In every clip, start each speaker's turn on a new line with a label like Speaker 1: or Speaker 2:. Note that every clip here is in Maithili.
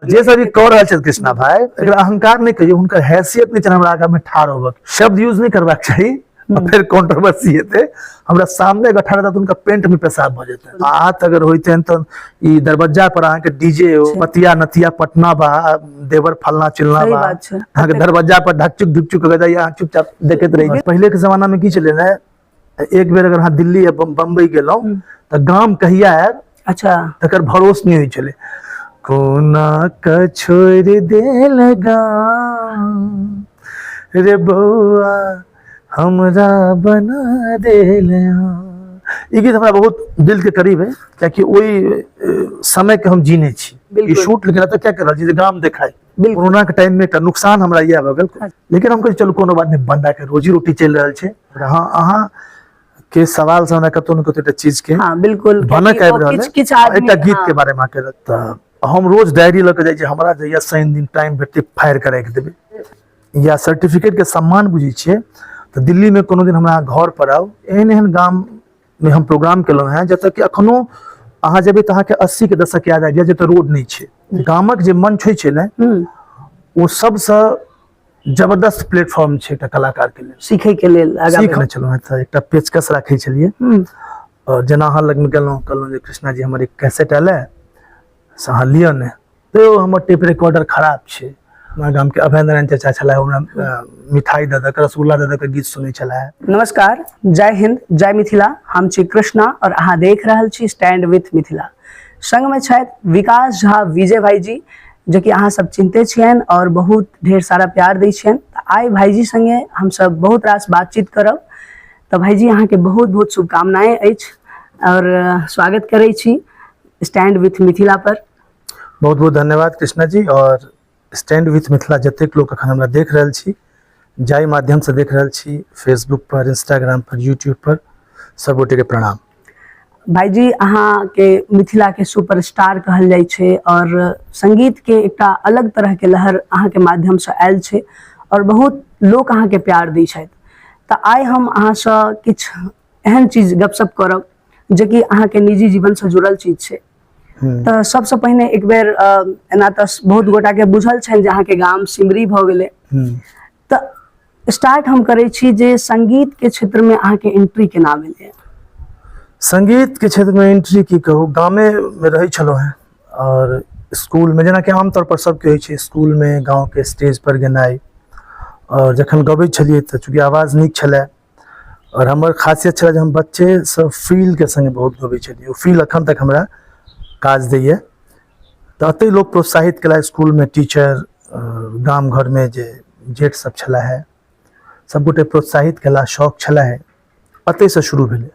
Speaker 1: जे सब ई कऽ रहल छथि कृष्णा भाई, एकरा अहंकार नहि कहियौ, हुनकर हैसियत नहि छनि हमरा आगाँ मे ठाढ़ होबक। शब्द यूज नहि करबाक चाही, फेर कंट्रोवर्सी हेतै। हमरा सामने अगर ठाढ़ हेतै तऽ हुनका पेंट में पेशाब भऽ जेतै। हाथ अगर होइतनि तऽ ई दरवज्जा पर अहाँके डीजे पतिया नतिया पटना बा, देवर फलना चिलना बा, अहाँके दरवज्जा पर ढकचुक ढुकचुक कऽ जाइए, अहाँ चुपचाप देखैत रहिए। पहिले के जमाना में की छलै ने, एक बेर अगर अहाँ दिल्ली या बम्बई गेलहुँ तऽ गाम कहिया आयब, अच्छा, तकर भरोस नहि होइ छलै। कोना के छोड़ि देल गाम रे बौआ, हमरा बना देल। ई गीत हमरा बहुत दिल के करीब है, कियाकि ओहि समय के हम जीने छी। ई शूट लेकिन एतऽ क्या कर रहल छी जे गाम देखाय। कोरोना के टाइम में एकटा नुकसान हमरा इएह भऽ गेल, लेकिन हम कहै चलू कोनो बात नहि, बंदा के रोजी रोटी चलि रहल छै। हँ, अहाँ के सवाल से हमरा कतौ ने कतौ एकटा चीज के
Speaker 2: हाँ, बिल्कुल
Speaker 1: भनक आबि रहल
Speaker 2: है।
Speaker 1: एकटा गीत के बारे में अहाँके तऽ हम रोज डायरी लऽ के जाइ छी, हमरा जहिया शनि दिन टाइम भेटतै फाड़ि कऽ राखि देबै या सर्टिफिकेट के सम्मान बुझै छियै। तऽ दिल्ली में कोनो दिन हमरा घर पर आउ, एहन एहन गाम में हम प्रोग्राम केलहुँ हेँ जतऽ कि अखनो अहाँ जेबै तऽ अहाँके 80 के दशक याद आबि जायत, जतऽ रोड नहि छै। गामक जे मंच होइ छै ने, ओ सबसँ जबरदस्त प्लेटफॉर्म छै एकटा कलाकार के लेल
Speaker 2: सीखे के लेल।
Speaker 1: सीखने छलहुँ हेँ तऽ एकटा पेचकस राखै छलियै, आओर जेना अहाँ लगमे गेलहुँ, कहलहुँ जे कृष्णा जी हमर एक कैसेट आयल है, से अहाँ लिअ ने। तऽ हमर टेप रिकॉर्डर खराब छै। हमरा गामके अभय नारायण चाचा छलाह, हमरा मिठाई दऽ दऽ, रसगुल्ला दऽ दऽ के गीत सुनै छलाह।
Speaker 2: नमस्कार, जय हिंद, जय मिथिला। हम छी कृष्णा और अहाँ देख रहल छी स्टैंड विथ मिथिला। संग में छथि विकास झा विजय भाईजी, जे कि अहाँ सब चिन्हते छियनि और बहुत ढेर सारा प्यार दै छियनि। तऽ आइ भाईजी संगे हम सब बहुत रास बातचीत करब। तऽ भाईजी, अहाँके बहुत बहुत शुभकामनाएं अछि और स्वागत करै छी स्टैंड विथ मिथिला पर।
Speaker 1: बहुत बहुत धन्यवाद कृष्णा जी, और स्टैंड विथ मिथिला जतेक लोक अखन हमरा देख रहल छी, जाहि माध्यम से देख रहल छी, फेसबुक पर, इंस्टाग्राम पर, यूट्यूब पर, सब गोटे के प्रणाम।
Speaker 2: भाईजी, अहाँके मिथिला के सुपरस्टार कहल जाइ छै और संगीत के एकटा अलग तरह के लहर अहाँके माध्यम से आयल छै और बहुत लोक अहाँके प्यार दै छथि। तऽ आइ हम अहाँसँ किछु एहन चीज गपशप करब जेकि अहाँके निजी जीवन से जुड़ल चीज छै। तऽ सबसँ पहिने एक बेर एना तऽ बहुत गोटा के बुझल छनि जे अहाँके गाम सिमरी भऽ गेलै, तऽ स्टार्ट हम करै छी जे संगीत के क्षेत्र में अहाँके एंट्री केना भेलै?
Speaker 1: संगीत के क्षेत्र में एंट्री की कहू, गामे में रहै छलहुँ हेँ और स्कूल में जेनाकि आमतौर पर सबके होइ छै, स्कूल में गाँव के स्टेज पर गेनाइ, और जखन गबै छलियै तऽ चूँकि आवाज नीक छलै और हमर खासियत छलै जे हम बच्चेसँ फीलके सङ्गे बहुत गबै छलियै, ओ फील एखन तक हमरा काज दैए। तऽ एतहि लोक प्रोत्साहित केला, स्कूलमे टीचर, गाम घरमे जे जेठ सब छलै हे, सबगोटे प्रोत्साहित केला, शौक छलै हे, एतहिसँ शुरू भेलै।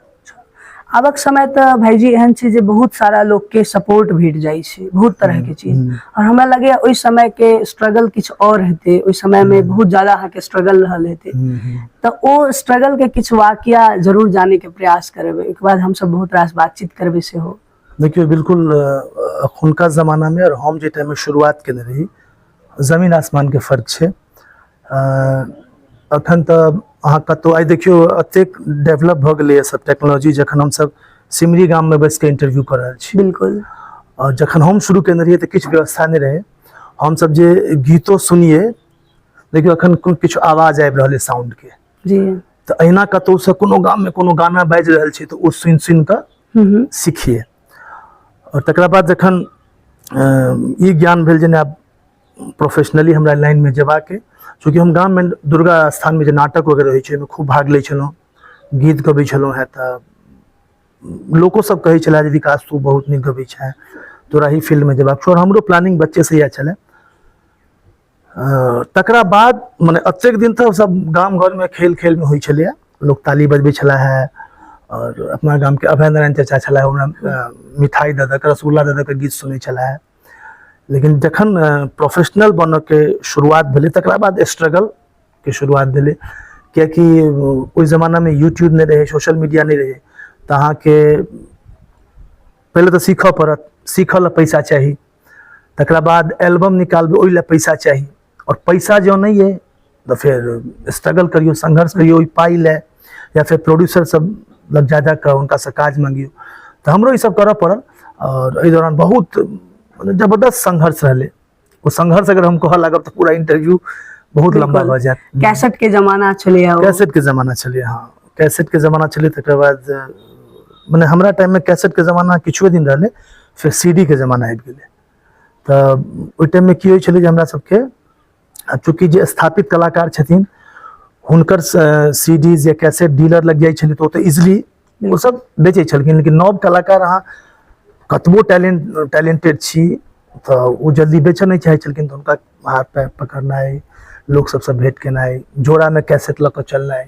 Speaker 2: आबक समय तऽ भाईजी एहन छै जे बहुत सारा लोक के सपोर्ट भेट जाइ छै, बहुत तरह के चीज, और हमरा लगैया ओहि समय के स्ट्रगल किछु और हेतै। ओहि समय में बहुत ज्यादा अहाँके स्ट्रगल रहल हेतै, तऽ ओ स्ट्रगल के किछु वाकया जरूर जाने के प्रयास करबै। ओहिके बाद हमसब बहुत रास बातचीत करबै सेहो।
Speaker 1: देखियौ, बिल्कुल अखुनका जमानामे और हम जे टाइममे शुरुआत केने रही, जमीन आसमानके फर्क छै। अखन तऽ अहाँ कतहु आइ देखियौ, एतेक डेवलप भऽ गेलैए सब टेक्नोलॉजी, जखन हमसब सिमरी गाममे बैस कऽ इंटरव्यू कऽ रहल छी। आओर जखन हम शुरू केने रहियै तऽ किछु व्यवस्था नहि रहै। हमसब जे गीतो सुनियै, देखियौ अखन किछु आवाज आबि रहल अइ साउंडके तऽ अहिना कतहुसँ कोनो गाममे कोनो गाना बाजि रहल छै तऽ ओ सुनि सुनि कऽ सिखियै। आओर तकरा बाद जखन ई ज्ञान भेल जे नहि, आब प्रोफेशनली हमरा लाइनमे जेबाक अइ, चूँकि हम गाममे दुर्गा स्थानमे जे नाटक वगैरह होइ छै ओहिमे खूब भाग लै छलहुँ, गीत गबै छलहुँ हेँ, तऽ लोको सब कहै छलै जे विकास तू बहुत नीक गबै छेँ, तोरा ही फील्डमे जेबाक छौ। आओर हमरो प्लानिंग बच्चेसँ इएह छलै। तकरा बाद मने एतेक दिन तऽ सब गाम घरमे खेल खेलमे होइ छलैए, लोक ताली बजबै छलै हे, आओर अपना गामके अभय नारायण चाचा छलै, हमरा मिठाई दऽ दऽ कऽ, रसगुल्ला दऽ दऽ कऽ गीत सुनै छलै हे। लेकिन जखन प्रोफेशनल बनऽके शुरुआत भेलै, तकरा बाद स्ट्रगलके शुरुआत भेलै, कियाकि ओहि जमानामे यूट्यूब नहि रहै, सोशल मीडिया नहि रहै, तऽ अहाँके पहिले तऽ सीखऽ पड़त, सीखऽ लए पैसा चाही, तकरा बाद एल्बम निकालबै ओहि लए पैसा चाही, आओर पैसा जँ नहि अइ तऽ फेर स्ट्रगल करियौ, संघर्ष करियौ ओहि पाइ लए, या फेर प्रोड्यूसर सब लग जा जा कऽ हुनकासँ काज मङ्गियौ। तऽ हमरो ई सब करऽ पड़ल आओर एहि दौरान बहुत जबरदस्त संघर्ष रहलै। ओ संघर्ष अगर हम कहऽ लागब तऽ पूरा इंटरव्यू बहुत लंबा भऽ जायत।
Speaker 2: कैसेट के जमाना छलैया।
Speaker 1: कैसेट के जमाना छलै, हाँ कैसेट के जमाना छलै। तकर बाद मने हमरा टाइम में कैसेट के जमाना किछुए दिन रहलै, फेर सीडी के जमाना आबि गेलै। तऽ ओहि टाइम में की होइ छलै जे हमरा सबके चूँकि जे स्थापित कलाकार छथिन हुनकर सीडीज या कैसेट डीलर लग जाइ छलै तऽ ओतऽ इजिली ओ सब बेचै छलखिन। लेकिन नव कलाकार अहाँ कतबो टैलेंटेड छी तऽ ओ जल्दी बेचऽ नहि चाहै छलखिन, तऽ हुनका हाथ पैर पकड़नाइ, लोक सबसँ भेंट केनाइ, जोड़ामे कैसेट लऽ कऽ चलनाइ।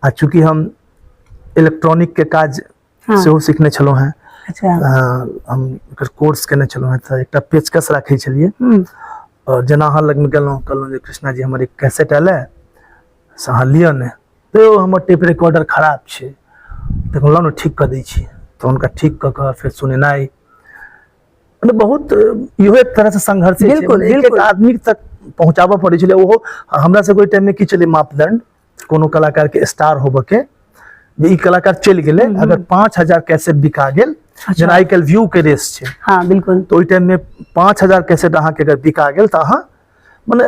Speaker 1: आ चूँकि हम इलेक्ट्रॉनिकके काज सेहो सीखने छलहुँ हेँ, हम एकर कोर्स केने छलहुँ हेँ, तऽ एकटा पेचकस राखै छलियै। आओर जेना अहाँ लगमे गेलहुँ, कहलहुँ जे कृष्णा जी हमर एक कैसेट आयल है से अहाँ लिअ ने, तऽ हमर टेप रिकॉर्डर खराब छै, तऽ कहलहुँ ने ठीक कऽ दै छी, तऽ हुनका ठीक कऽ कऽ फेर सुनेनाइ, मतलब बहुत इहो एक तरह से संघर्ष छै। एक आदमी तक पहुँचाबऽ पड़ै छलै। ओहो हमरा सबके ओहि टाइममे की छलै मापदंड कोनो कलाकार के स्टार होबऽ के, जे ई कलाकार चलि गेलै अगर 5000 कैसेट बिका गेल, जेना आइ काल्हि व्यू के रेस छै,
Speaker 2: हाँ बिल्कुल,
Speaker 1: तऽ ओहि टाइम में 5000 कैसेट अहाँके अगर बिका गेल तऽ अहाँ मने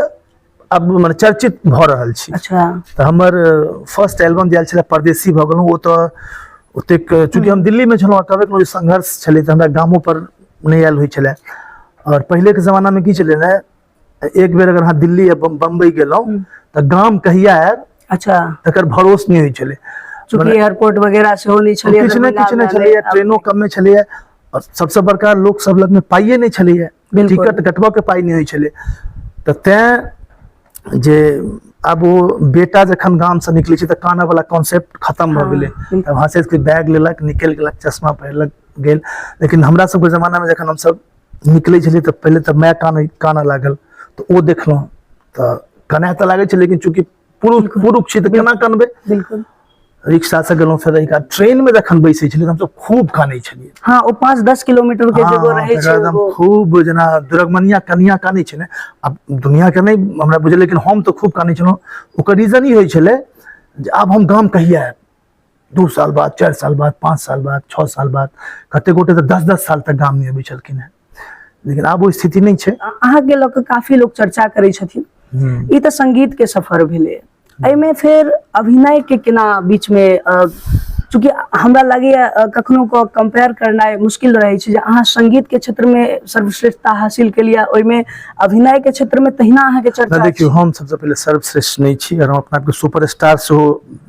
Speaker 1: अब मने चर्चित भऽ रहल छी। तऽ हमर फर्स्ट एल्बम जे आयल छलै परदेसी भऽ गेलहुँ, ओ तऽ ओतेक चूँकि हम दिल्लीमे छलहुँ, कहबे केलहुँ जे संघर्ष छलै, तऽ हमरा गामो पर नहि आयल होइ छलै। आओर पहिलेके जमानामे की छलै ने, एक बेर अगर अहाँ दिल्ली या बम्बई गेलहुँ तऽ गाम कहिया आयब तकर भरोस नहि होइ छलै।
Speaker 2: चूँकि एयरपोर्ट वगैरह सेहो नहि छलै,
Speaker 1: किछु नहि किछु नहि छलैया, ट्रेनो कमे छलैया, आओर सबसँ बड़का लोक सब लगमे पाइए नहि छलैया, टिकट कटबऽ के पाइ नहि होइ छलै। तऽ तैं जे आब ओ बेटा जखन गामसँ निकलै छै तऽ कानऽ वाला कॉन्सेप्ट खतम भऽ गेलै। आब हँसैत के बैग लेलक, निकलि गेलक, चश्मा पहिरलक, गेल। लेकिन हमरा सबके जमानामे जखन हमसब निकलै छलियै तऽ पहिले तऽ माय कानऽ लागल, तऽ ओ देखलहुँ तऽ कनाए तऽ लागै छै, लेकिन चूँकि पुरुष छी तऽ केना कनबै।
Speaker 2: बिल्कुल।
Speaker 1: रिक्शा से गेलहुँ, फेर रहिका ट्रेन में जखन बैसै छलियै तऽ हमसब खूब कानै छलियै।
Speaker 2: हाँ, ओ 5-10 किलोमीटर के जे रहै छै,
Speaker 1: एकदम खूब जेना दुरगमनिया कनिया कानै छै ने, आब दुनिया के नहि हमरा बुझल, लेकिन हम तऽ खूब कानै छलहुँ। ओकर रीजन ई होइ छलै जे आब हम गाम कहिया आयब, 2 साल बाद, 4 साल बाद, 5 साल बाद, 6 साल बाद, कते गोटे तऽ 10-10 साल तक गाम नहि अबै छलखिन हेँ। लेकिन आब ओ स्थिति नहि छै।
Speaker 2: अहाँके लऽ कऽ काफी लोक चर्चा करै छथिन। ई तऽ संगीत के सफर भेलै, एहिमे फेर अभिनय के केना बीच में, चूँकि हमरा लगैया कखनो कऽ कंपेयर करनाइ मुश्किल रहै छै जे अहाँ संगीत के क्षेत्र में सर्वश्रेष्ठता हासिल केलियै, ओहिमे अभिनय के क्षेत्र में तहिना अहाँके चर्चा।
Speaker 1: देखियौ, हम सबसँ पहिले सर्वश्रेष्ठ नहि छी, और हम अपना आपके सुपरस्टार सेहो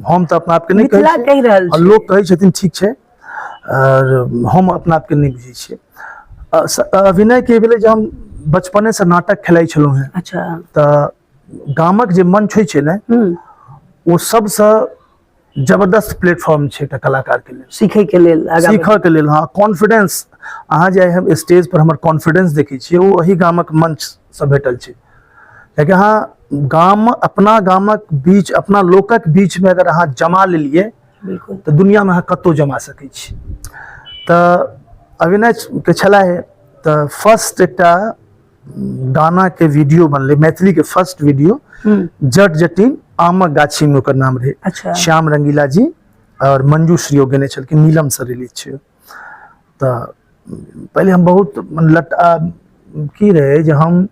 Speaker 1: हम तऽ अपना आपके नहि
Speaker 2: कहि रहल
Speaker 1: छी, लोक कहै छथिन ठीक छै, और हम अपना आपके नहि बुझै छियै। अभिनय के भेलै जे हम बचपने से नाटक खेलाइ छलहुँ हेँ। तऽ गामक जे मंच होइ छै ने, ओ सबसँ जबरदस्त प्लेटफॉर्म छै एकटा कलाकार के लेल,
Speaker 2: सीखै के लेल,
Speaker 1: सीखऽ के लेल। हाँ, कॉन्फिडेंस, अहाँ जे हम स्टेज पर हमर कॉन्फिडेंस देखै छियै ओ एहि गामक मंच से भेटल छै। कियाकि अहाँ गाम, अपना गामक बीच, अपना लोकक बीच में अगर अहाँ जमा लेलियै तऽ दुनिया में अहाँ कतहु जमा सकै छी। तऽ अभिनय के छला है, तऽ फर्स्ट एकटा गाना के वीडियो बनलै, मैथिली के फर्स्ट वीडियो, जट जटिन आमक गाछी में ओकर नाम रहे। श्याम रंगीला जी और मंजू श्रीयो गेने छलखिन, नीलम से रिलीज छै। तऽ पहिले हम बहुत लट की रहे जे हम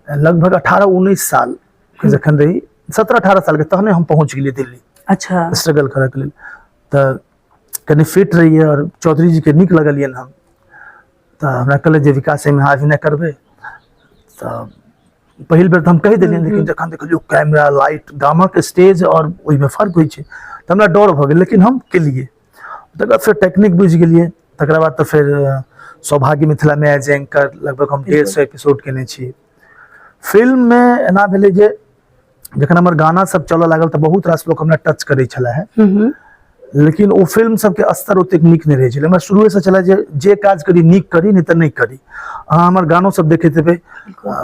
Speaker 1: लगभग 18-19 साल के जखन रही, 17-18 साल के, तहने हम पहुंच गेलियै दिल्ली। स्ट्रगल करऽ के लेल। तऽ कनि फिट रहियै और चौधरी जी के नीक लगलियनि हम, तऽ हमरा कहलक जे विकास एहिमे अहाँ अभिनय करबै। तऽ पहिल बेर तऽ हम कहि देलियनि, लेकिन जखन देखलियै कैमरा लाइट गामक स्टेज आओर ओहिमे फर्क होइ छै तऽ हमरा डर भऽ गेल, लेकिन हम केलियै। तकर बाद फेर टेक्निक बुझि गेलियै। तकरा बाद तऽ फेर सौभाग्य मिथिलामे एज एंकर लगभग हम 150 एपिसोड केने छी। फिल्ममे एना भेलै जे जखन हमर गाना सब चलऽ लागल तऽ बहुत रास लोक हमरा टच करै छलै हे, लेकिन ओ फिल्म सबके स्तर ओतेक नीक नहि रहै छलै। हमरा शुरुएसँ छलै जे जे काज करी नीक करी, नहि तऽ नहि करी। अहाँ हमर गानो सब देखैत हेबै,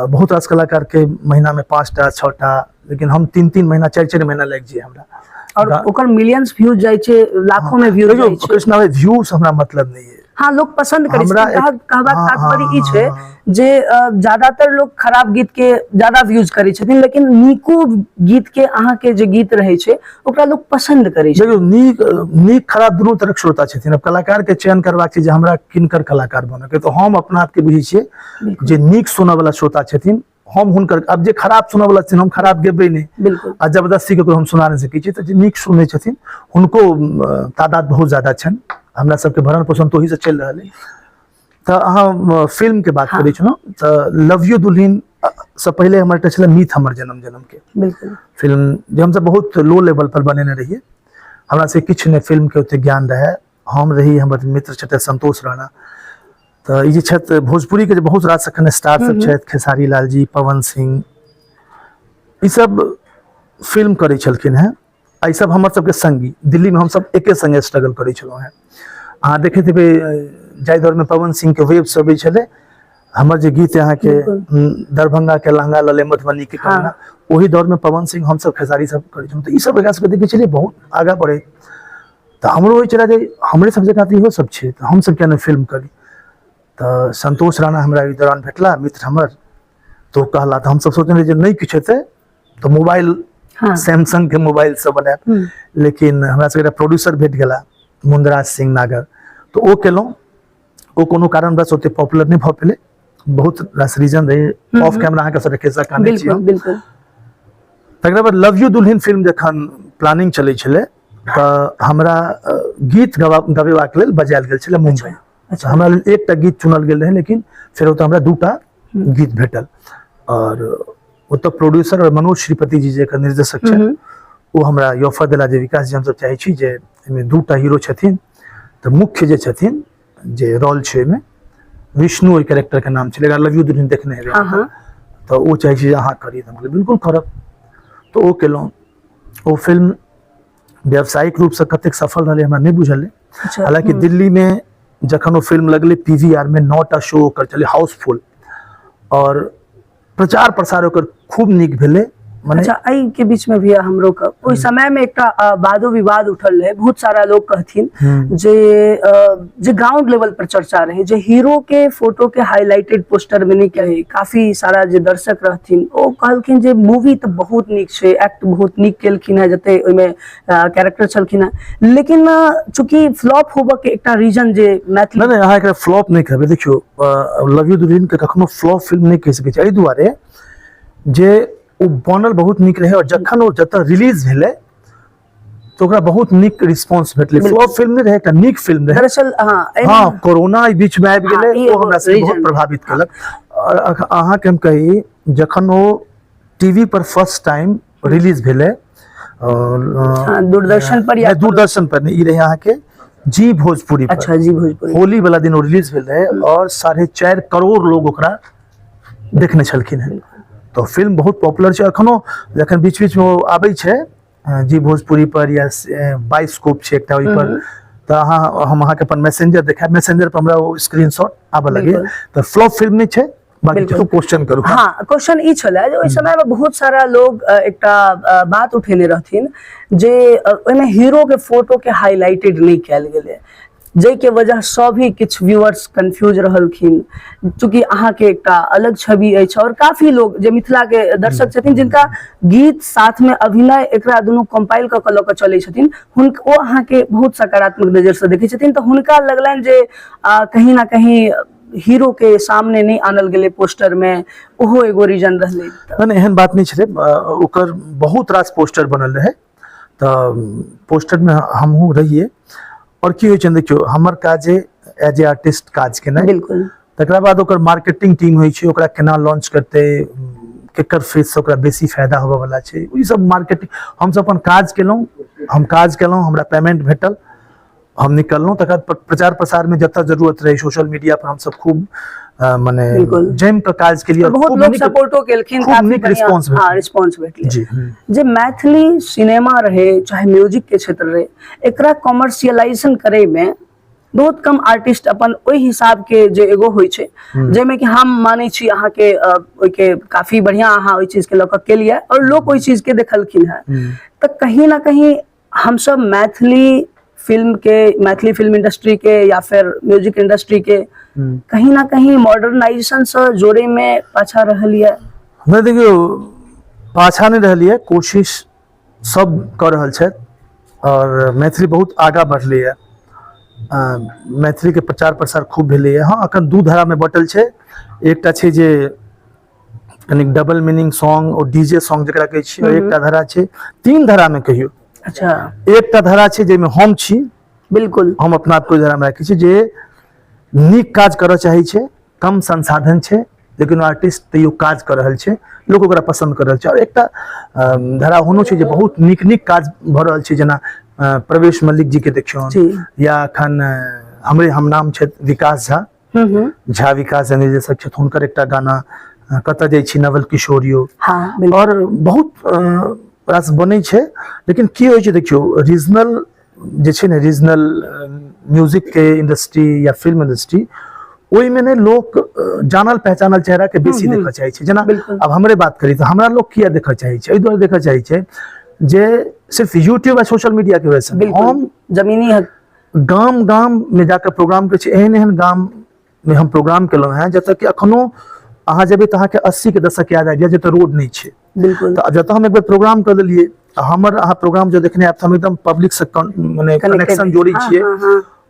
Speaker 1: बहुत रास कलाकारके महीनामे 5टा 6टा, लेकिन हम 3-3 महीना 4-4 महीना लागि जाइए हमरा।
Speaker 2: और ओकर मिलियंस व्यूज जाइ छै, लाखों में व्यूज जाइ छै।
Speaker 1: कृष्णा भाई, व्यूज हमरा मतलब नहीं है।
Speaker 2: हाँ, लोग पसंद करै छै। कहबाक तात्पर्य ई छै जे ज्यादातर लोग खराब गीत के ज्यादा व्यूज करै छथिन, लेकिन नीको गीत के अहाँ के जे गीत रहै छै ओकरा लोग पसंद करै छै।
Speaker 1: देखियौ, नीक खराब दुनू तरहक श्रोता छथिन। अब कलाकार के चयन करबाक छै जे हमरा किनकर कलाकार बनऽ के, तऽ हम अपना आपके बुझै छियै जे नीक सुनऽ वाला श्रोता छथिन हम हुनकर आब जे खराब सुनऽवला छथिन हम खराब गेबै नहि।
Speaker 2: बिल्कुल।
Speaker 1: आ जबरदस्ती ककरो हम सुना नहि सकै छी। तऽ जे नीक सुनै छथिन हुनको तादाद बहुत ज्यादा छनि। हमरा सबके भरण पोषण तऽ ओहिसँ चलि रहल अइ। तऽ अहाँ फिल्म के बात करै छलहुँ तऽ लव यू दुल्हिन सँ पहिले हमर एकटा छलै मीत हमर जन्म जन्म के।
Speaker 2: बिल्कुल।
Speaker 1: फिल्म जे हमसब बहुत लो लेवल पर बनेने रहियै, हमरा से किछु नहि फिल्म के ओते ज्ञान रहै। हम रही, हमर मित्र छथि संतोष राणा, तऽ ई जे छथि भोजपुरी के जे बहुत रास एखन स्टार सब छथि, खेसारी लाल जी, पवन सिंह, ई सब फिल्म करै छलखिन हेँ। आ ई सब हमर सबके संगी, दिल्ली में हमसब एके संगे स्ट्रगल करै छलहुँ हेँ। अहाँ देखैत हेबै जाहि दौर में पवन सिंह के वेव सब अबै छलै, हमर जे गीत अहाँके दरभंगा के लहंगा लले मधुबनी के कंगना, ओही दौर में पवन सिंह हमसब खेसारी सब करै छलहुँ। तऽ ई सब एकरा सबके देखै छलियै बहुत आगाँ बढ़ैत। तऽ हमरो होइ छलै जे हमरे सब जकाँ तऽ इहो सब छै, तऽ हमसब किया नहि फिल्म करी। तऽ संतोष राणा हमरा एहि दौरान भेटला मित्र हमर, तऽ ओ कहला, तऽ हमसब सोचने रही जे नहि किछु हेतै तऽ मोबाइल सैमसंग के मोबाइल से बनायब, लेकिन हमरा सबके एकटा प्रोड्यूसर भेट गेला मुंदराज सिंह नागर, तऽ ओ केलहुँ। ओ कोनो कारणवश ओते पॉपुलर नहि भऽ पेलै, बहुत रास रीजन रहै, ऑफ कैमरा अहाँके सबके खिस्सा कहानी छी।
Speaker 2: बिल्कुल।
Speaker 1: तकरा बाद लव यू दुल्हिन फिल्म जखन प्लानिंग चलै छलै तऽ हमरा गीत गबेबाक लेल बजायल गेल छलै मुम्बई।
Speaker 2: अच्छा।
Speaker 1: हमरा लेल एकटा गीत चुनल गेल रहै, लेकिन फेर ओतऽ हमरा दूटा गीत भेटल। और ओतऽ प्रोड्यूसर और मनोज श्रीपति जी जे निर्देशक छथि, ओ हमरा ई ऑफर देला जे विकास जी हमसब चाहै छी जे एहिमे दूटा हीरो छथिन, तऽ मुख्य जे छथिन जे रोल छै ओहिमे विष्णु, ओहि कैरेक्टर के नाम छलै, लव यू दुल्हिन देखने हेबै, तऽ ओ चाहै छै जे अहाँ करी, तऽ हम कहलियै बिल्कुल करब। तऽ ओ केलहुँ। ओ फिल्म व्यावसायिक रूपसँ कतेक सफल रहलै हमरा नहि बुझल अइ। हालांकि दिल्ली में जखन ओ फिल्म लगलै PVR में 9टा शो ओकर चलै हाउसफुल, और प्रचार प्रसार ओकर खूब नीक भेलै। मने
Speaker 2: अच्छा, एहि के बीच में भी हमरो के ओहि समय में एकटा वादो विवाद उठल रहे, बहुत सारा लोग कहथिन जे जे ग्राउंड लेवल पर चर्चा रहे जे हीरो के फोटो के हाईलाइटेड पोस्टर में नहीं कहे, काफी सारा जे दर्शक रहथिन ओ कहलखिन जे मूवी तो बहुत नीक छै, एक्ट बहुत नीक केलखिन है जते ओहिमे कैरेक्टर छलखिन है, लेकिन चूंकि फ्लॉप होबऽ के एकटा रीजन जे मैथिली
Speaker 1: नहीं, अहाँ एकरा फ्लॉप नहीं कहबै। देखियौ, लव यू दुल्हिन के कखनो फ्लॉप फिल्म नहीं कहि सकै छी, एहि दुआरे जे ओ बनल बहुत नीक रहै और जखन ओ जतऽ रिलीज भेलै तऽ ओकरा बहुत नीक रिस्पॉन्स भेटलै। फ्लॉप फिल्म नहीं रहै, एकटा नीक फिल्म रहै।
Speaker 2: दरअसल हाँ,
Speaker 1: हाँ, कोरोना एहि बीच में आबि गेलै,
Speaker 2: ई
Speaker 1: ओ
Speaker 2: एगो
Speaker 1: हमरा सबके बहुत
Speaker 2: reason।
Speaker 1: प्रभावित केलक। और अहाँके हम कही, जखन ओ टीवी पर फर्स्ट टाइम रिलीज भेलै, और
Speaker 2: दूरदर्शन पर या
Speaker 1: नहि, दूरदर्शन पर नहि, ई रहै अहाँके जी भोजपुरी पर।
Speaker 2: अच्छा, जी भोजपुरी।
Speaker 1: होली वाला दिन ओ रिलीज भेल रहै और 4.5 करोड़ लोग ओकरा देखने छलखिन हेँ। तऽ फिल्म बहुत पॉपुलर छै। एखनो जखन बीच बीच में ओ आबै छै जी भोजपुरी पर या बाइस्कोप छै एकटा ओहि पर, तऽ अहाँ हम अहाँके अपन मैसेंजर देखायब, मैसेंजर पर हमरा ओ स्क्रीनशॉट आबऽ लगैए। तऽ फ्लॉप फिल्म नहि छै। बाकी क्वेश्चन करू।
Speaker 2: हाँ, क्वेश्चन ई छलै जे ओहि समय में बहुत सारा लोग एकटा बात उठेने रहथिन जे ओहिमे हीरो के फोटो के हाईलाइटेड नहि कयल गेलै, जाहिके वजह सँ भी किछु व्यूअर्स कंफ्यूज रहलखिन। चूँकि अहाँके एकटा अलग छवि अछि और काफी लोग जे मिथिला के दर्शक छथिन जिनका गीत साथ में अभिनय एकरा दुनू कंपाइल कऽ के लऽ के चलै छथिन, हुनक ओ अहाँके बहुत सकारात्मक नजर से देखै छथिन, तऽ हुनका लगलनि जे कहीं ना कहीं हीरो के सामने नहीं आनल गेलै पोस्टर में, ओहो एगो रीजन रहलै।
Speaker 1: नहि, नहि, एहन बात नहीं छलै। ओकर बहुत रास पोस्टर बनल रहै, तऽ पोस्टर में हमहूँ रहियै। और की होइ छै देखियौ, हमर काज एज ए आर्टिस्ट काज केनाइ,
Speaker 2: बिल्कुल।
Speaker 1: तकरा बाद ओकर मार्केटिंग टीम होइ छै, ओकरा केना लॉन्च करतै, केकर फेस से ओकरा बेसी फायदा होबऽ वाला छै, ई सब मार्केटिंग। हमसब अपन काज केलहुँ, हम काज केलहुँ, हमरा पेमेंट भेटल, हम निकललहुँ। तकर बाद प्रचार प्रसार में जतऽ जरूरत रहै सोशल मीडिया पर हमसब खूब मने जमि कऽ काज केलियै।
Speaker 2: बहुत लोग सपोर्टो केलखिन,
Speaker 1: खूब नीक रिस्पॉन्स
Speaker 2: भेटल। हाँ, रिस्पॉन्स भेटलै।
Speaker 1: जी।
Speaker 2: जे मैथिली सिनेमा रहे चाहे म्यूजिक के क्षेत्र रहे, एकरा कॉमर्शियलाइजेशन करे में बहुत कम आर्टिस्ट अपन ओहि हिसाब के जे एगो होइ छै, जाहिमे कि हम मानै छी अहाँके ओहिके काफी बढ़िया अहाँ ओहि चीज के लऽ कऽ केलियै और लोक ओहि चीज के देखलखिन हेँ, तऽ कहीं ना कहीं हमसब मैथिली फिल्म के, मैथिली फिल्म इंडस्ट्री के या फिर म्यूजिक इंडस्ट्री के कहीं ना कहीं मॉडर्नाइजेशन से जोड़े में पाछा रहलियै।
Speaker 1: नहि देखियौ, पाछा नहि रहलियै, कोशिश सब कऽ रहल छथि और मैथिली बहुत आगाँ बढ़लैए। मैथिली के प्रचार प्रसार खूब भेलैए। हाँ, अखन दू धारा में बटल छै। एकटा छै जे कनिक डबल मीनिंग सॉन्ग और डीजे सॉन्ग जकरा कहै छियै, एकटा धारा छै, तीन धारा में कहियौ। एकटा धारा छै जाहिमे हम छी। हम अपना आपके ओहि धारामे राखै छी जे नीक काज करऽ चाहै छै, कम संसाधन छै लेकिन आर्टिस्ट तैयो काज कऽ रहल छै, लोक ओकरा पसन्द कऽ रहल छै। आओर एकटा धारा ओहनो छै जे बहुत नीक नीक काज भऽ रहल छै, जेना प्रवेश मल्लिक जी के देखियौ, या एखन हमरे हम नाम छथि विकास झा, झा विकास निर्देशक छथि, हुनकर एकटा गाना कतऽ जाइ छी नवल किशोर यौ। और बहुत रास बनै छै। लेकिन की होइ छै देखियौ, रीजनल जे छै ने, रीजनल म्यूजिक के इंडस्ट्री या फिल्म इंडस्ट्री, ओहिमे ने लोक जानल पहचानल चेहरा के बेसी देखऽ चाहै छै। जेना आब हमरे बात करी तऽ हमरा लोक किया देखऽ चाहै छै? एहि दुआरे देखऽ चाहै छै जे सिर्फ यूट्यूब आ सोशल मीडिया के वजह से हम
Speaker 2: जमीनी
Speaker 1: गाम गाम में जाकर प्रोग्राम करै छी। एहन एहन गाम में हम प्रोग्राम केलहुँ हेँ जतऽ कि अखनो अहाँ जेबै तऽ अहाँके 80 के दशक याद आबि जायत, जतऽ रोड नहि छै। तऽ जतऽ हम एक बेर प्रोग्राम कऽ देलियै, तऽ हमर अहाँ प्रोग्राम जो देखने आयब तऽ हम एकदम पब्लिक से मने कनेक्शन जोड़ै छियै।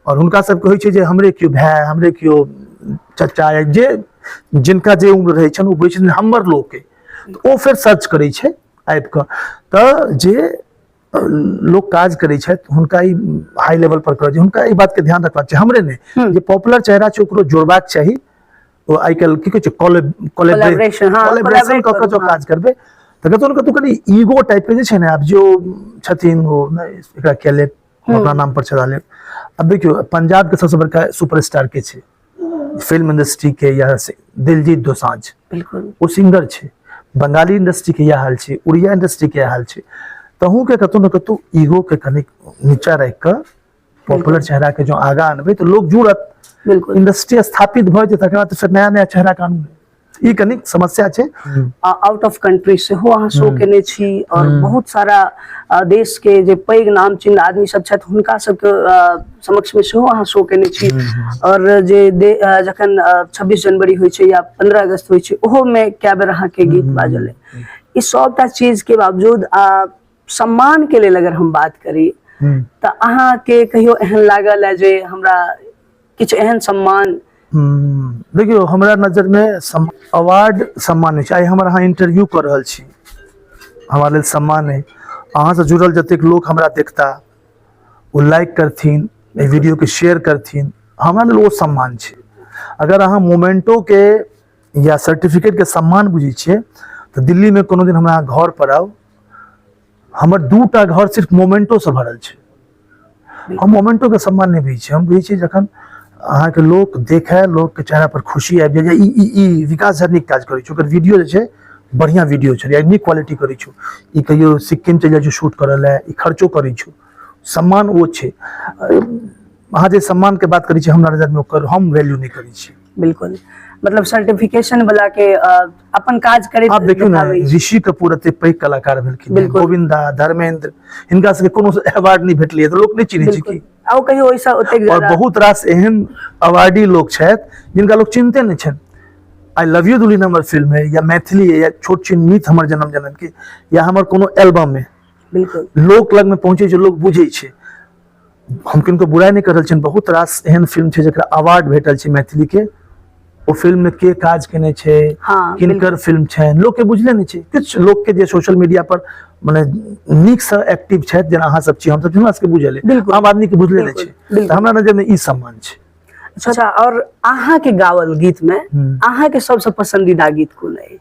Speaker 1: और हुनका सबके होइ छै जे हमरे केओ भाय, हमरे केओ चचा, या जे जिनका जे उम्र रहै छनि ओ बुझै छथिन हमर लोक, तऽ ओ फेर सर्च करै छै आबि कऽ। तऽ जे लोक काज करै छथि हुनका ई हाई लेवल पर करऽ, हुनका ई बात के ध्यान रखबाक चाही। हमरे नहि, जे पॉपुलर चेहरा छै ओकरो जोड़बाक चाही। ओ आइ काल्हि की कहै छै,
Speaker 2: कोलैबोरेशन
Speaker 1: कऽ कऽ जो काज करबै तऽ कतौ ने कतौ कनि ईगो टाइप के जे छै ने, आब जो छथिन ओ नहि एकरा के लेब, अपना नाम पर चला लेब। अब देखियौ, पंजाब के सबसे बड़का सुपरस्टार के छै फिल्म इंडस्ट्री के? या दिलजीत दोसांझ। ओ सिंगर छै। बंगाली इंडस्ट्री के इएह हाल छै, उड़िया इंडस्ट्री के इएह हाल छै। तहू के कतौ ने कतौ ईगो के कनि नीचा राखि कऽ पॉपुलर चेहरा के जो आगा अनबै तऽ लोग जुड़त। इंडस्ट्री स्थापित भऽ जेतै, तकर बाद फेर नया नया चेहरा के आनू। ई कनिक समस्या छै।
Speaker 2: आउट ऑफ कंट्री सेहो अहाँ शो केने छी और बहुत सारा देश के जे पैघ नामचीन आदमी सब छथि हुनका सबके समक्ष में सेहो अहाँ शो केने छी। और जे जखन 26 जनवरी होइ छै या 15 अगस्त होइ छै, ओहो में कए बेर अहाँके गीत बाजल है। ई सबटा चीज के बावजूद सम्मान के लेल अगर हम बात करी तऽ अहाँके कहियो एहन लागल है जे हमरा किछु एहन सम्मान?
Speaker 1: देखियौ, हमरा नजरमे अवार्ड सम्मान नहि छै। आइ हमर अहाँ इंटरव्यू कऽ रहल छी, हमरा लेल सम्मान अइ। अहाँसँ जुड़ल जतेक लोक हमरा देखता, ओ लाइक करथिन, एहि वीडियोके शेयर करथिन, हमरा लेल ओ सम्मान छै। अगर अहाँ मोमेंटोके या सर्टिफिकेटके सम्मान बुझै छियै तऽ दिल्लीमे कोनो दिन हमरा घर पर आउ, हमर 2टा घर सिर्फ मोमेंटोसँ भरल छै। हम मोमेंटोके सम्मान नहि बुझै छियै। हम बुझै छियै जखन अहाँके लोक देखै, लोकके चेहरा पर खुशी आबि जाय, ई ई ई विकास झा नीक काज करै छै, ओकर वीडियो जे छै बढ़िआँ वीडियो छै या नीक क्वालिटी करै छौ, ई कहियो सिक्किम चलि जाइ छौ शूट करऽ लए, ई खर्चो करै छौ, सम्मान ओ छै। अहाँ जे सम्मान के बात करै छी, हमरा नजरमे ओकर हम वैल्यू नहि करै छी।
Speaker 2: बिल्कुल, मतलब सर्टिफिकेशन वाला के अपन काज करैत
Speaker 1: आब देखियौ ने, ऋषि कपूर एते पैघ कलाकार भेलखिन, गोविंदा, धर्मेंद्र, हिनका सबके कोनो अवार्ड नहि भेटलै तऽ लोक नहि चिन्है छै की?
Speaker 2: आ ओ कहियो ओहिसँ ओतेक
Speaker 1: और बहुत रास एहन अवार्डी लोक छथि जिनका लोक चिन्हते नहि छनि। I love you दुल्हन हमर फिल्म है या मैथिली है या छोट छिन मीत हमर जन्म जन्म के या हमर कोनो एल्बम है, लोक लग में पहुंचे छै, लोक बुझै छै। हम किनको बुराइ नहि कर रहल छियनि। बहुत रास एहन फिल्म छै जकरा अवार्ड भेटल छै मैथिली के, ओ फिल्म में के काज केने छै, किनकर फिल्म छै, लोक के बुझले नहि छै। किछु लोक के जे सोशल मीडिया पर मने नीक से एक्टिव छथि, जेना अहाँ सब छी, हम सब छी, हमरा सबके बुझल है, आम आदमी के बुझले नहि छै। तऽ हमरा नजर में ई सम्मान छै।
Speaker 2: अच्छा, और अहाँ के गावल गीत में अहाँ के सबसे पसंदीदा गीत कोन है?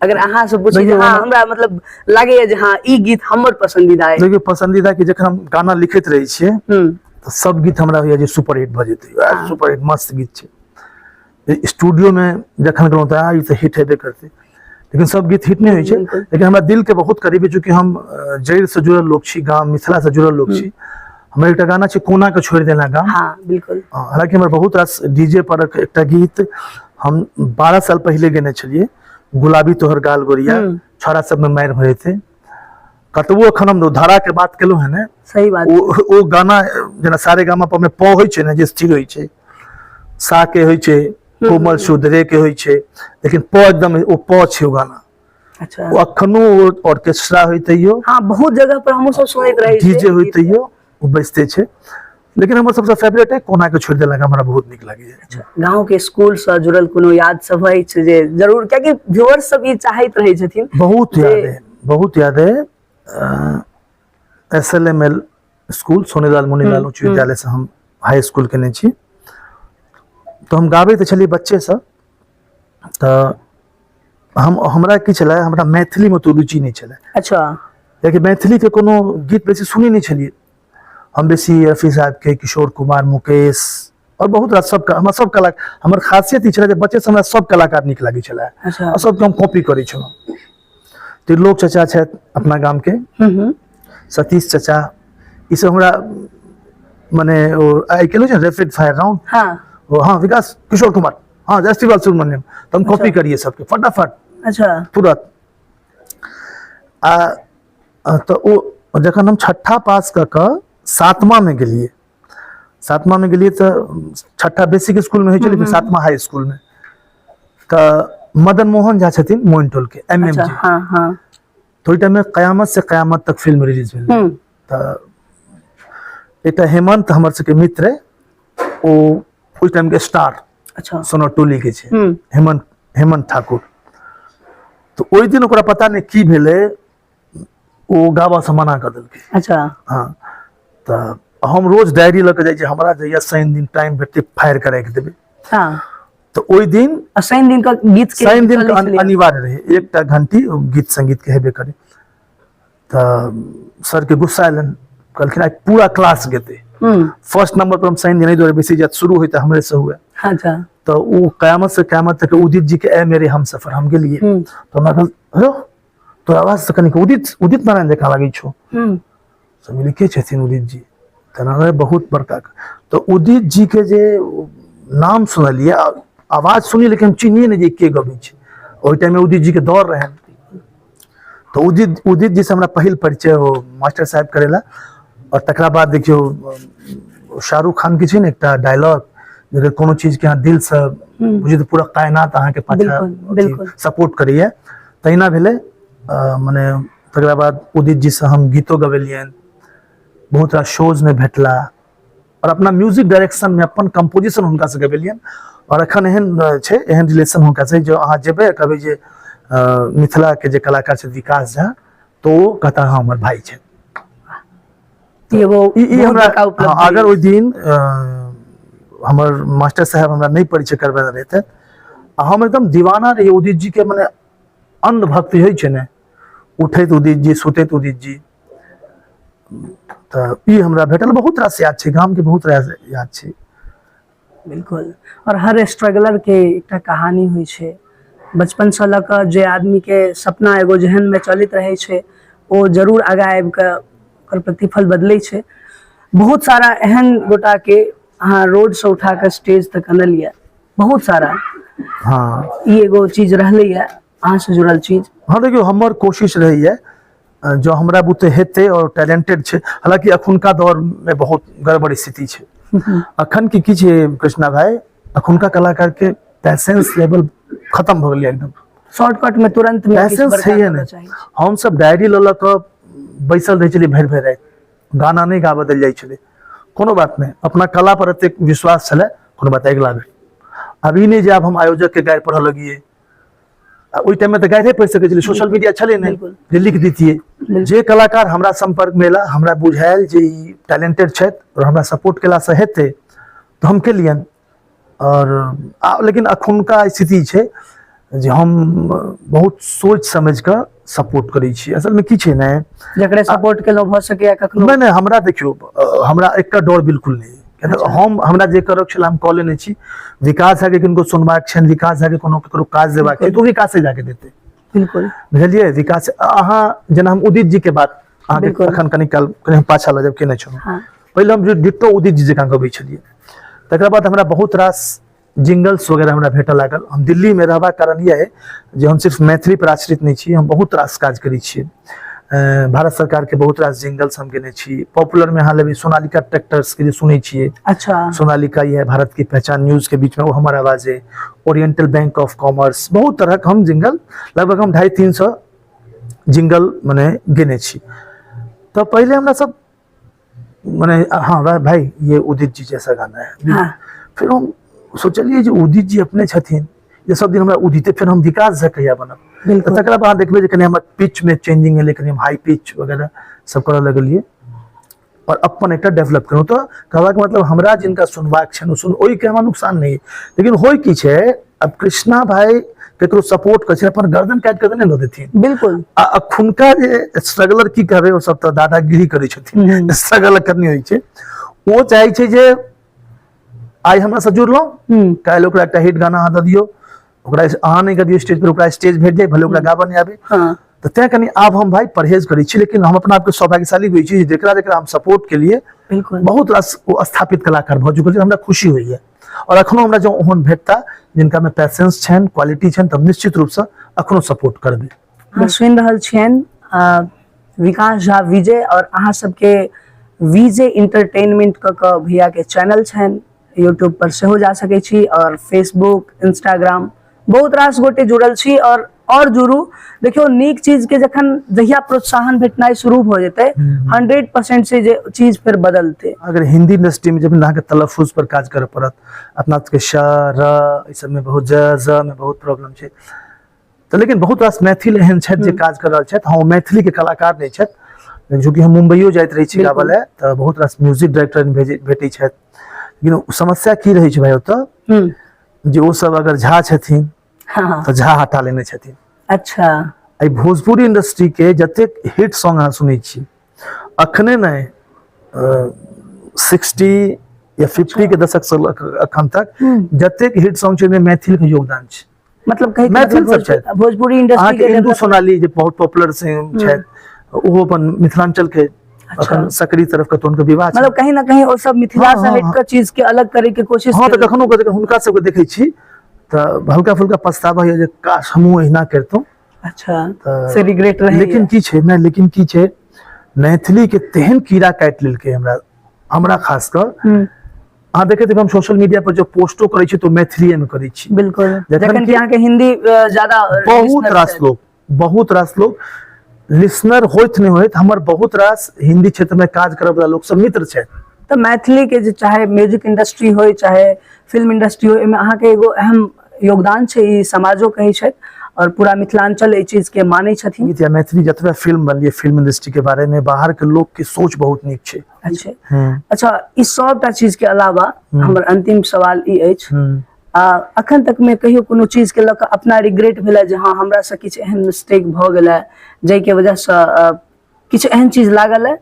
Speaker 2: अगर अहाँ से पूछी जे हाँ, हमरा मतलब लागैया जे हाँ ई गीत हमर पसंदीदा है।
Speaker 1: देखियौ, पसंदीदा के जखन हम गाना लिखैत रहै छियै तऽ सब गीत हमरा होइया जे सुपर हिट भऽ जेतै, सुपर हिट मस्त गीत छै। स्टूडियो में जखन गेलहुँ तऽ ई तऽ हिट हेबे करतै, लेकिन सब गीत हिट नहि होइ छै। लेकिन हमरा दिल के बहुत करीब है, चूँकि हम जड़ि से जुड़ल लोक छी, गाम मिथिला से जुड़ल लोक छी, हमर एकटा गाना छै कोना के छोड़ि देना गाम।
Speaker 2: हाँ, बिल्कुल।
Speaker 1: हालांकि हमर बहुत रास डीजे पर एकटा गीत हम 12 साल पहिले गेने छलियै, गुलाबी तोहर गाल गोरिया, छौड़ा सब में मारि भऽ जेतै। कतबो एखन हम धारा के बात केलहुँ हेँ ने,
Speaker 2: सही बात।
Speaker 1: ओ गाना जेना सारे गामा पर में प होइ छै ने, जे स्थिर होइ छै, सा के होइ छै, कोमल सुधरे के होइ छै, लेकिन प एकदम ओ प छै ओ गाना। ओ अखनो ऑर्केस्ट्रा होइ तैयो,
Speaker 2: हाँ, बहुत जगह पर हमहूँ सब सुनैत रहै
Speaker 1: छियै, डीजे होइ तैयो ओ बजते छै। लेकिन हमर सबसँ फेवरेट है कोना के छोड़ि देलक, हमरा बहुत नीक लागैया।
Speaker 2: अच्छा, गाँव के स्कूल से जुड़ल कोनो याद सब अछि जे जरूर, कियाकि व्यूअर्स सब ई चाहैत रहै छथिन।
Speaker 1: बहुत याद है, बहुत याद है। SLML school, Sonelal Munilal उच्च विद्यालय से हम हाई स्कूल केने छी। तऽ हम गाबै तऽ छलियै बच्चे से, तऽ हम हमरा की छलै, हमरा मैथिलीमे तऽ रुचि नहि छलै।
Speaker 2: अच्छा।
Speaker 1: कियाकि मैथिलीके कोनो गीत बेसी सुनै नहि छलियै हम। बेसी रफी साहबके, किशोर कुमार, मुकेश और बहुत रास सब, हमरा सब कला, हमर खासियत ई छलै जे बच्चे से हमरा सब कलाकार नीक लागै छलै।
Speaker 2: अच्छा।
Speaker 1: आ सबके हम कॉपी करै छलहुँ। त्रिलोक चचा छथि अपना गामके, सतीश चचा, ई सब हमरा मने ओ आइ काल्हि छै रैपिड फायर राउंड।
Speaker 2: हाँ।
Speaker 1: ओ हाँ, विकास, किशोर कुमार, हाँ, एस पी सुब्रमण्यम, तऽ हम कॉपी करिए सबके फटाफट।
Speaker 2: अच्छा।
Speaker 1: तुरंत। आ तऽ ओ जखन हम छठा पास कऽ कऽ सातमामे गेलियै, सातमामे गेलियै तऽ छठा बेसिक स्कूलमे होइ छलै, सातमा हाई स्कूलमे, तऽ मदन मोहन झा छथिन मोइन टोलके, एम एम जी।
Speaker 2: हाँ हाँ।
Speaker 1: तऽ ओहि टाइममे कयामत से कयामत तक फिल्म रिलीज भेल। तऽ एकटा हेमंत हमर सबके मित्र अइ, ओ ओहि टाइमके स्टार।
Speaker 2: अच्छा।
Speaker 1: सोनटोली के छै हेमंत, हेमंत ठाकुर। तऽ ओहि दिन ओकरा पता नहि की भेलै, ओ गाबऽसँ मना कऽ देलकै।
Speaker 2: अच्छा।
Speaker 1: हँ, तऽ हम रोज डायरी लऽ कऽ जाइ छी, हमरा जहिया शनि दिन टाइम भेटतै फाड़ि कऽ राखि देबै। तऽ ओहि दिन
Speaker 2: आ शनि दिन के गीत के
Speaker 1: शनि दिन
Speaker 2: चलै छलैए।
Speaker 1: अनिवार्य रहै, एकटा घंटी ओ गीत संगीत के हेबे करे। तऽ सरके गुस्सा एलनि, कहलखिन आइ पूरा क्लास गेतै। फर्स्ट नंबर पर हम शनि दिन एहि दुआरे बेसी जात शुरू होइत हमरे से हुए।
Speaker 2: अच्छा।
Speaker 1: तऽ ओ कयामत से कयामत तक उदित जी के ए मेरे हम सफर हम गेलियै। तऽ हमरा कहल, हेलो, तोरा आवाज तऽ कनिक उदित उदित नारायण जकाँ लागै छौ। से मिले के छथिन उदित जी, तऽ रहै बहुत बड़का। तऽ उदित जी के जे नाम सुनलियै, आवाज सुनी, लेकिन हम चिन्हिए नहि जे के गबै छै। ओहि टाइममे उदित जी के दौर रहै। तऽ उदित उदित जी से हमरा पहिल परिचय ओ मास्टर साहब करेला। और तकरा बाद देखियौ, शाहरुख खान के छै ने एकटा डायलॉग, अगर कोनो चीज के अहाँ दिल से बुझियौ तऽ पूरा कायनात अहाँके पाछा
Speaker 2: बिल्कुल।
Speaker 1: सपोर्ट करैया, तहिना भेलै। मने तकरा बाद उदित जी से हम गीतो गबेलियनि, बहुत रास शोज में भेटला और अपना म्यूजिक डायरेक्शन में अपन कंपोजिशन हुनका से गबेलियनि। और एखन एहन छै, एहन रिलेशन हुनका से जो अहाँ जेबै कहबै जे मिथिला के जे कलाकार छै विकास झा, तो ओ कहता हाँ हमर भाई छै।
Speaker 2: एगो
Speaker 1: ई
Speaker 2: बहुत
Speaker 1: हमरा
Speaker 2: बड़का उपलब्धि।
Speaker 1: हाँ, अगर ओहि दिन हमर मास्टर साहब हमरा नहि परिचय करबेने रहिते, आ हम एकदम दीवाना रहियै उदित जी के, मने अंधभक्ति होइ छै ने, उठैत उदित जी, सुतैत उदित जी। तऽ ई हमरा भेटल। बहुत रास याद छै गाम के, बहुत रास याद छै।
Speaker 2: बिल्कुल, और हर स्ट्रगलर के एकटा कहानी होइ छै। बचपन से लऽ कऽ जे आदमी के सपना एगो जहन में चलैत रहै छै, ओ जरूर आगाँ आबि कऽ ओकर प्रतिफल बदलै छै। बहुत सारा एहन गोटा के अहाँ रोड से उठा कऽ स्टेज तक अनलियै, बहुत सारा। ई एगो चीज रहलैया अहाँ से जुड़ल चीज।
Speaker 1: हाँ, देखियौ, हमर कोशिश रहैया जो हमरा बुते हेतै और टैलेंटेड छै। हालांकि अखुनका दौर में बहुत गड़बड़ स्थिति छै। अखन के की छै कृष्णा भाई, अखुनका कलाकार के पैसेंस लेवल खत्म भऽ गेलै एकदम।
Speaker 2: शॉर्टकट में तुरंत में किछु
Speaker 1: पैसेंस
Speaker 2: बड़का
Speaker 1: छैहे
Speaker 2: करऽ
Speaker 1: नहि।
Speaker 2: चाही।
Speaker 1: हम सब डायरी लऽ लऽ कऽ बैसल रहै छलियै भरि भरि राति, गाना नहि गाबऽ देल जाइ छलै। कोनो बात नहि, अपना कला पर एतेक विश्वास छलै, कोनो बात अगिला बेर। आब ई नहि जे आब हम आयोजक के गारि पढ़ऽ लगियै। आ ओहि टाइममे तऽ गारिए पढ़ि सकै छलियै, सोशल मीडिया छलै नहि जे लिख दितियै। जे कलाकार हमरा सम्पर्कमे एला, हमरा बुझायल जे ई टैलेंटेड छथि आओर हमरा सपोर्ट केलासँ हेतै, तऽ हम केलियनि। आओर लेकिन अखुनका स्थिति छै जे हम बहुत सोचि समझि कऽ सपोर्ट करै छी। असलमे की छै ने,
Speaker 2: जकरे सपोर्ट केलहुँ भऽ सकैया कखनो
Speaker 1: नहि नहि, हमरा देखियौ, हमरा एकटा डर बिल्कुल नहि। हम हमरा जे करक छल हम कऽ लेने छी। विकास झाके किनको सुनबाक छनि, विकास झाके कोनो ककरो काज देबाक छै, तऽ ओ विकासे झाके देतै। बुझलियै? विकास अहाँ जेना हम उदित जी के बात अहाँके अखन कनी काल कनि हम पाछा लऽ जायब केने छलहुँ। पहिले हम डिट्टो उदित जी जकाँ गबै छलियै। तकर बाद हमरा बहुत रास जिंगल्स वगैरह हमरा भेटऽ लागल। हम दिल्लीमे रहबाक कारण इएह अइ जे हम सिर्फ मैथिली पर आश्रित नहि छी, हम बहुत रास काज करै छियै। भारत सरकार के बहुत रास जिंगल्स हम गेने छी। पॉपुलर में अहाँ लेबै सोनालिका ट्रैक्टर्स के जे सुनै छियै।
Speaker 2: अच्छा।
Speaker 1: सोनालिका ये है भारत की पहचान न्यूज के बीच में वो हमार आवाज है, ओरिएंटल बैंक ऑफ कॉमर्स, बहुत तरहक हम जिंगल, लगभग हम 250-300 जिंगल मने गेने छी। तऽ पहिले हमरा सब मने हाँ भाई ये उदित जी जैसा गाना है। फेर हम सोचलियै जे उदित जी अपने छथिन जे सब दिन हमरा उदिते, फेर हम विकास झा कहिया बनब? तऽ तकरा बाद देखबै जे कनि हमर पिच में चेंजिंग एलै, कनि हम हाई पिच वगैरह सब करऽ लगलियै और अपन एकटा डेवलप केलहुँ। तऽ कहबाक मतलब हमरा जिनका सुनबाक छनि ओ सुन, ओहिके हमरा नुकसान नहि। लेकिन होइ की छै, अब कृष्णा भाई केकरो सपोर्ट करै छै, अपन गर्दन काटि कऽ नहि दऽ देथिन। आ अखुनका जे स्ट्रगलर की कहबै, ओ सब तऽ दादागिरी करै छथिन, स्ट्रगल करनी होइ छै। ओ चाहै छै जे आइ हमरा से जुड़लहुँ, काल्हि ओकरा एकटा हिट गाना अहाँ दऽ दियौ, ओकरा अहाँ नहि गबियौ स्टेज पर, ओकरा स्टेज भेट जाय, भले ओकरा गाबऽ नहि आबे। तऽ तें कनि आब हम भाई परहेज करै छी। लेकिन हम अपना आपके सौभाग्यशाली होइ छी, जकरा जकरा हम सपोर्ट के लिए बहुत रास ओ स्थापित कलाकार भऽ चुकल छै, हमरा खुशी होइए। और अखनो हमरा जँ ओहन भेटता जिनका में पैसेंस छनि, क्वालिटी छनि, तऽ हम निश्चित रूपसँ अखनो सपोर्ट करबै।
Speaker 2: अहाँ सुनि रहल छियनि विकास झा विजय और अहाँ सबके विजय इंटरटेनमेंट कऽ कऽ भैया के चैनल छनि, यूट्यूब पर सेहो जा सकै छी और फेसबुक, इंस्टाग्राम, बहुत रास गोटे जुड़ल छी और जुड़ू। देखियौ, नीक चीज के जखन जहिया प्रोत्साहन भेटनाइ शुरू भऽ जेतै, 100% से जे चीज फेर बदलतै।
Speaker 1: अगर हिंदी इंडस्ट्री में जब अहाँके तलफ़ुज़ पर काज करऽ पड़त, अपना सबके श र ई सबमे बहुत, ज ज में बहुत प्रॉब्लम छै। तऽ लेकिन बहुत रास मैथिल एहन छथि जे काज कर रहल छथि। हँ, ओ मैथिली के कलाकार नहि छथि, लेकिन चूँकि हम मुम्बइयो जाइत रहै छी गाबऽ लए तऽ बहुत रास म्यूजिक डायरेक्टर भेटै छथि। लेकिन समस्या की रहै छै भाई ओतऽ जे ओ सब अगर झा छथिन तऽ झा हटा लेने छथिन। एहि भोजपुरी इंडस्ट्री के जतेक हिट सॉन्ग अहाँ सुनै छी, अखने नहि, 60 या 50 के दशक से लऽ कऽ अखन तक जतेक हिट सॉन्ग छै, ओहिमे मैथिल के योगदान छै।
Speaker 2: मतलब कही
Speaker 1: मैथिल सब छथि।
Speaker 2: भोजपुरी इंडस्ट्री
Speaker 1: अहाँके इंदू सोनाली जे बहुत पॉपुलर से छथि, ओहो अपन मिथिलांचल के, अखन सकरी तरफ कतौ हुनकर विवाह छै।
Speaker 2: मतलब कहीं ना कहीं ओ सब मिथिला से हटि कऽ चीज के अलग करे के कोशिश।
Speaker 1: हँ, तऽ कखनो कखनो हुनका सबके देखै छी तऽ हल्का फुल्का पछतावा होइया जे काश हमहूँ एहिना करितहुँ।
Speaker 2: से रिग्रेट रहे।
Speaker 1: लेकिन की छै नहि, लेकिन की छै, मैथिली के तेहन कीड़ा काटि लेलकै हमरा हमरा खास कऽ। अहाँ देखैत हेबै, हम सोशल मीडिया पर जो पोस्टो करै छी तऽ मैथिलीए मे करै छी।
Speaker 2: जखन कि अहाँके हिंदी ज्यादा
Speaker 1: बहुत रास लोग, बहुत रास लोग लिसनर होइत नहि होइत, हमर बहुत रास हिंदी क्षेत्र में काज करऽ वाला लोग सब मित्र छथि।
Speaker 2: तऽ मैथिली के जे चाहे म्यूजिक इंडस्ट्री होय, चाहे फिल्म इंडस्ट्री होय, एहिमे अहाँके एगो अहम योगदान छै, ई समाजो कहै छथि और पूरा मिथिलांचल एहि चीज के मानै छथिन।
Speaker 1: या मैथिली जतबे फिल्म बनलियै, फिल्म इंडस्ट्री के बारे में बाहर के लोग के सोच बहुत नीक छै।
Speaker 2: अच्छा, ई सबटा चीज के अलावा हमर अंतिम सवाल ई अछि, अखन तक में कहियो कोनो चीज के लऽ कऽ अपना रिग्रेट भेलै जे हाँ हमरा से किछु एहन मिस्टेक भऽ गेलै जाहिके वजह से किछु एहन चीज लागल है?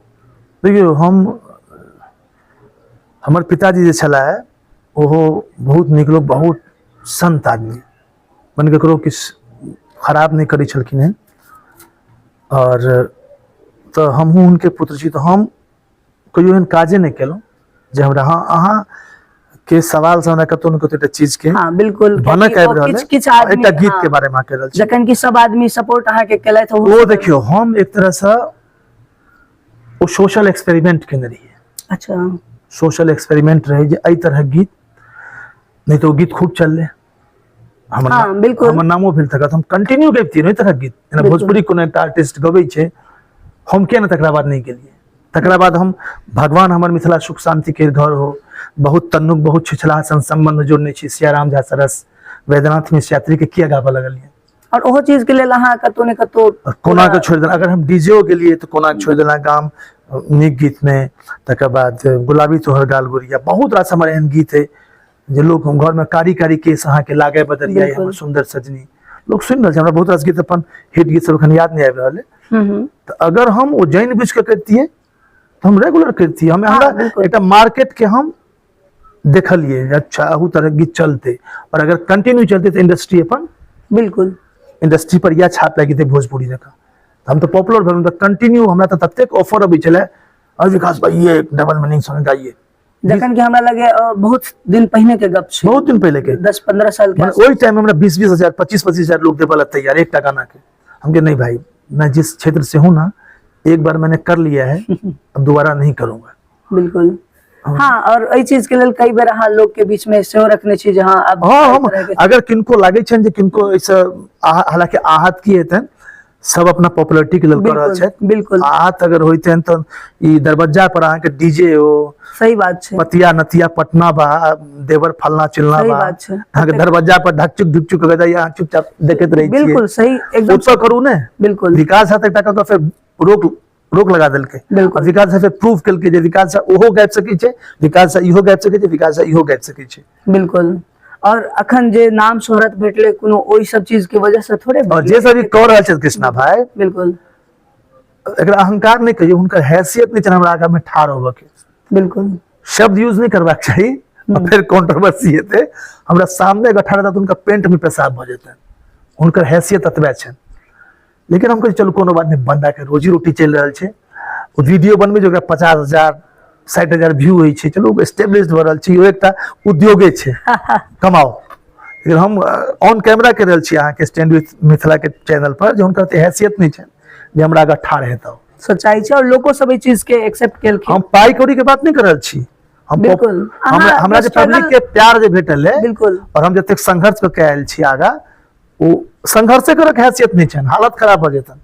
Speaker 1: देखियौ, हमर पिताजी जे छलाह ओहो बहुत नीक लोक, बहुत संत आदमी, मने ककरो किछु खराब नहि करै छलखिन हेँ। और तऽ हमहूँ हुनके पुत्र छी, तऽ हम कहियो एहन काजे नहि केलहुँ जे हमरा। हाँ, अहाँ के सवाल से हमरा कतौ ने कतौ एकटा चीज के
Speaker 2: हाँ बिल्कुल
Speaker 1: भनक
Speaker 2: कियाकि
Speaker 1: आबि
Speaker 2: ओ
Speaker 1: रहल
Speaker 2: किछु
Speaker 1: है।
Speaker 2: किछु आदमी
Speaker 1: एकटा गीत
Speaker 2: हाँ,
Speaker 1: के बारे में अहाँ कहि रहल छी।
Speaker 2: जखन कि सब आदमी सपोर्ट अहाँके केलथि।
Speaker 1: ओ देखियौ, हम एक तरह से ओ सोशल एक्सपेरिमेंट केने रहियै। सोशल एक्सपेरिमेंट रहै जे एहि तरहक गीत नहि तऽ ओ गीत खूब चललै हमर। हमर नामो भेल, तकर हम कंटिन्यू गबितियै ओहि तरहक गीत। जेना भोजपुरी कोनो एकटा आर्टिस्ट गबै छै, हम किया ने तकरा बाद नहि गेलियै? तकरा बाद हम भगवान हमर मिथिला सुख शांति के घर हो, बहुत तन्नुक बहुत छिछला सन संबंध जोड़ने छी, सियाराम झा सरस, वैद्यनाथ मिश्र यात्री के किया गाबऽ लगलियै?
Speaker 2: और ओहो चीज के लेल अहाँ कतौ ने कतौ
Speaker 1: कोना के छोड़ि देना। अगर हम डीजेओ गेलियै तऽ कोना के छोड़ि देना गाम नीक गीत में, तकर बाद गुलाबी तोहर गाल गोरिया, बहुत रास हमर एहन गीत है जे लोग हम घर में कारी कारी केस अहाँके लागे बदरिया हमर सुंदर सजनी, लोग सुनि रहल छै। हमरा बहुत रास गीत अपन हिट गीत सब एखन याद नहि आबि रहल है। तऽ अगर हम ओ जानि बुझि कऽ करितियै तऽ हम रेगुलर करितियै। हम हमरा एकटा मार्केट के हम देखलियै, अच्छा अहू तरह गीत चलते, और अगर कंटिन्यू चलते तऽ इंडस्ट्री अपन इंडस्ट्री पर इएह छाप लागि जेतै भोजपुरी जकाँ। हम तऽ पॉपुलर भेलहुँ तऽ कंटिन्यू हमरा तऽ ततेक ऑफर अबै छलै, अरे विकास भाई ये डबल मीनिंग सॉन्ग गाइए।
Speaker 2: जखन कि हमरा लगे बहुत दिन पहिने के गप छै।
Speaker 1: बहुत दिन पहले के।
Speaker 2: 10-15 साल के।
Speaker 1: ओहि टाइम हमरा 20-20 हजार, 25-25 हजार लोग देबा ला तैयार एकटा गाना के। हम के नहीं भाई, मैं जिस क्षेत्र से हूँ ना, एक बार मैंने कर लिया है, अब दोबारा नहीं करूंगा।
Speaker 2: बिल्कुल हाँ, और एहि चीज के लेल कई बेर अहाँ लोग के बीच में सेहो रखने छी जे हाँ अब
Speaker 1: हाँ, हम अगर किनको लागे छनि जे किनको एहिसँ हालांकि आहत की हेतनि, सब अपना पॉपुलरिटी के लेल कर रहल
Speaker 2: बिल्कुल
Speaker 1: छै।
Speaker 2: बिल्कुल।
Speaker 1: हाथ अगर होइते तऽ ई दरवाजा पर अहाँके डीजे हो,
Speaker 2: सही बात छै।
Speaker 1: पतिया नतिया पटना बा, देवर फलना चिलना
Speaker 2: सही
Speaker 1: बा,
Speaker 2: बात छै।
Speaker 1: अहाँके दरवाजा पर ढकचुक ढुकचुक कऽ जाइए, अहाँ चुपचाप देखैत रहै छियै।
Speaker 2: बिल्कुल सही एकदम।
Speaker 1: ओतऽ करू ने।
Speaker 2: बिल्कुल।
Speaker 1: विकास हाथ एकटा कऽ कऽ फेर रोक रोक लगा देलकै।
Speaker 2: बिल्कुल।
Speaker 1: आ विकास झा फेर प्रूफ केलकै जे विकास झा ओहो गाबि सकै छै, विकास झा इहो गाबि सकै छै, विकास झा इहो गाबि सकै छै।
Speaker 2: बिल्कुल। और अखन जे नाम शोहरत भेटले कोनो ओहि सब चीज के वजह से थोड़े
Speaker 1: और जे सब ई कऽ रहल छथि कृष्णा भाई,
Speaker 2: बिल्कुल,
Speaker 1: एकरा अहंकार नहि कहियौ, हुनकर हैसियत नहि छनि हमरा आगाँ मे ठाढ़ होबऽ के।
Speaker 2: बिल्कुल।
Speaker 1: शब्द यूज नहि करबाक चाही, आ फेर कंट्रोवर्सी हेतै। हमरा सामने अगर ठाढ़ हेता तऽ हुनका पेंट मे पेशाब भऽ जेतनि, हुनकर हैसियत एतबे छनि। लेकिन हम कहै चलू कोनो बात नहि, बंदा के रोजी रोटी चलि रहल छै, ओ वीडियो बनबै छै, ओकरा 50,000 60,000 व्यू होइ छै, चलू स्टेब्लिश भऽ रहल छै, इहो एकटा उद्योगे छै, कमाओ। लेकिन हम ऑन कैमरा कहि रहल छी अहाँके स्टैंड विथ मिथिला के चैनल पर जे हुनकर एते हैसियत नहि छनि जे हमरा आगाँ ठाढ़ हेतौ।
Speaker 2: सच्चाई छै और लोको सब एहि चीज के एक्सेप्ट केलखिन।
Speaker 1: हम पाई कौड़ी के बात नहि कर रहल छी, हम
Speaker 2: बिल्कुल।
Speaker 1: हमरा
Speaker 2: अहाँ
Speaker 1: हमरा जे
Speaker 2: struggle-
Speaker 1: public के प्यार जे भेटल है,
Speaker 2: बिल्कुल।
Speaker 1: और हम जतेक संघर्ष कऽ के आयल छी आगाँ, ओ संघर्षे करक हैसियत नहि छनि, हालत खराब भऽ जेतनि।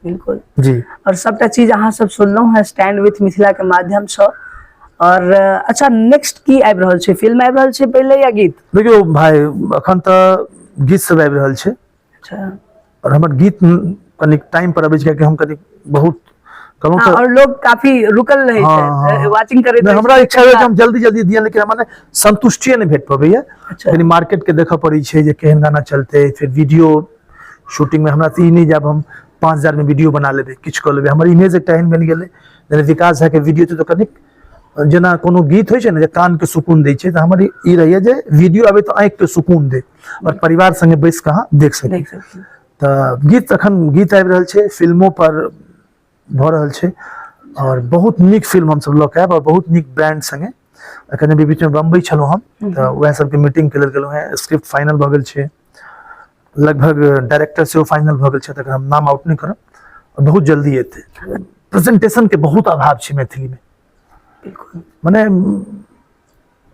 Speaker 2: बिल्कुल
Speaker 1: जी।
Speaker 2: और सबटा चीज अहाँ सब सुनलहुँ हैं स्टैंड विथ मिथिला के माध्यम से। और अच्छा नेक्स्ट की आबि रहल छै? फिल्म आबि रहल छै पहिले या गीत?
Speaker 1: देखियौ भाई, अखन तऽ गीत सब आबि रहल छै।
Speaker 2: अच्छा।
Speaker 1: और हमर गीत कनिक टाइम पर अबै छै, कियाकि हम कनिक बहुत कहलहुँ
Speaker 2: हाँ,
Speaker 1: तऽ
Speaker 2: और लोग काफी रुकल रहे
Speaker 1: हाँ,
Speaker 2: छै,
Speaker 1: हाँ।
Speaker 2: वाचिंग करैत
Speaker 1: नहि,
Speaker 2: रहै
Speaker 1: हमरा
Speaker 2: छै।
Speaker 1: इच्छा होइए कि हम जल्दी जल्दी दिअ, लेकिन हमरा ने संतुष्टिए नहि भेट पबैए।
Speaker 2: अच्छा।
Speaker 1: कनि मार्केट के देखऽ पड़ै छै जे केहन गाना चलतै, फेर वीडियो शूटिंग में हमरा तऽ ई नहि जायब हम 5,000 में वीडियो बना लेबै, किछु कऽ लेबै। हमर इमेज एकटा एहन बनि गेलै, जेना विकास झा के वीडियो छै तऽ कनिक जेना कोनो गीत होइ छै ने जे कान के सुकून दै छै, तऽ हमर ई रहैए जे वीडियो आबै तऽ आँखि के सुकून दे और परिवार संगे बैस कऽ अहाँ देख सकी।
Speaker 2: देख सकी।
Speaker 1: तऽ गीत अखन गीत आबि रहल छै, फिल्मो पर भऽ रहल छै और बहुत नीक फिल्म हमसब लऽ कऽ आयब और बहुत नीक ब्रांड संगे। अखन अभी बीचमे बम्बई छलहुँ हम, तऽ वएह सबके मीटिंग के लेल गेलहुँ हेँ। स्क्रिप्ट फाइनल भऽ गेल छै, लगभग डायरेक्टर सेहो फाइनल भऽ गेल छै, तकर हम नाम आउट नहि करब, और बहुत जल्दी एतै। प्रेजेंटेशन के बहुत अभाव छै मैथिलीमे।
Speaker 2: बिल्कुल।
Speaker 1: मने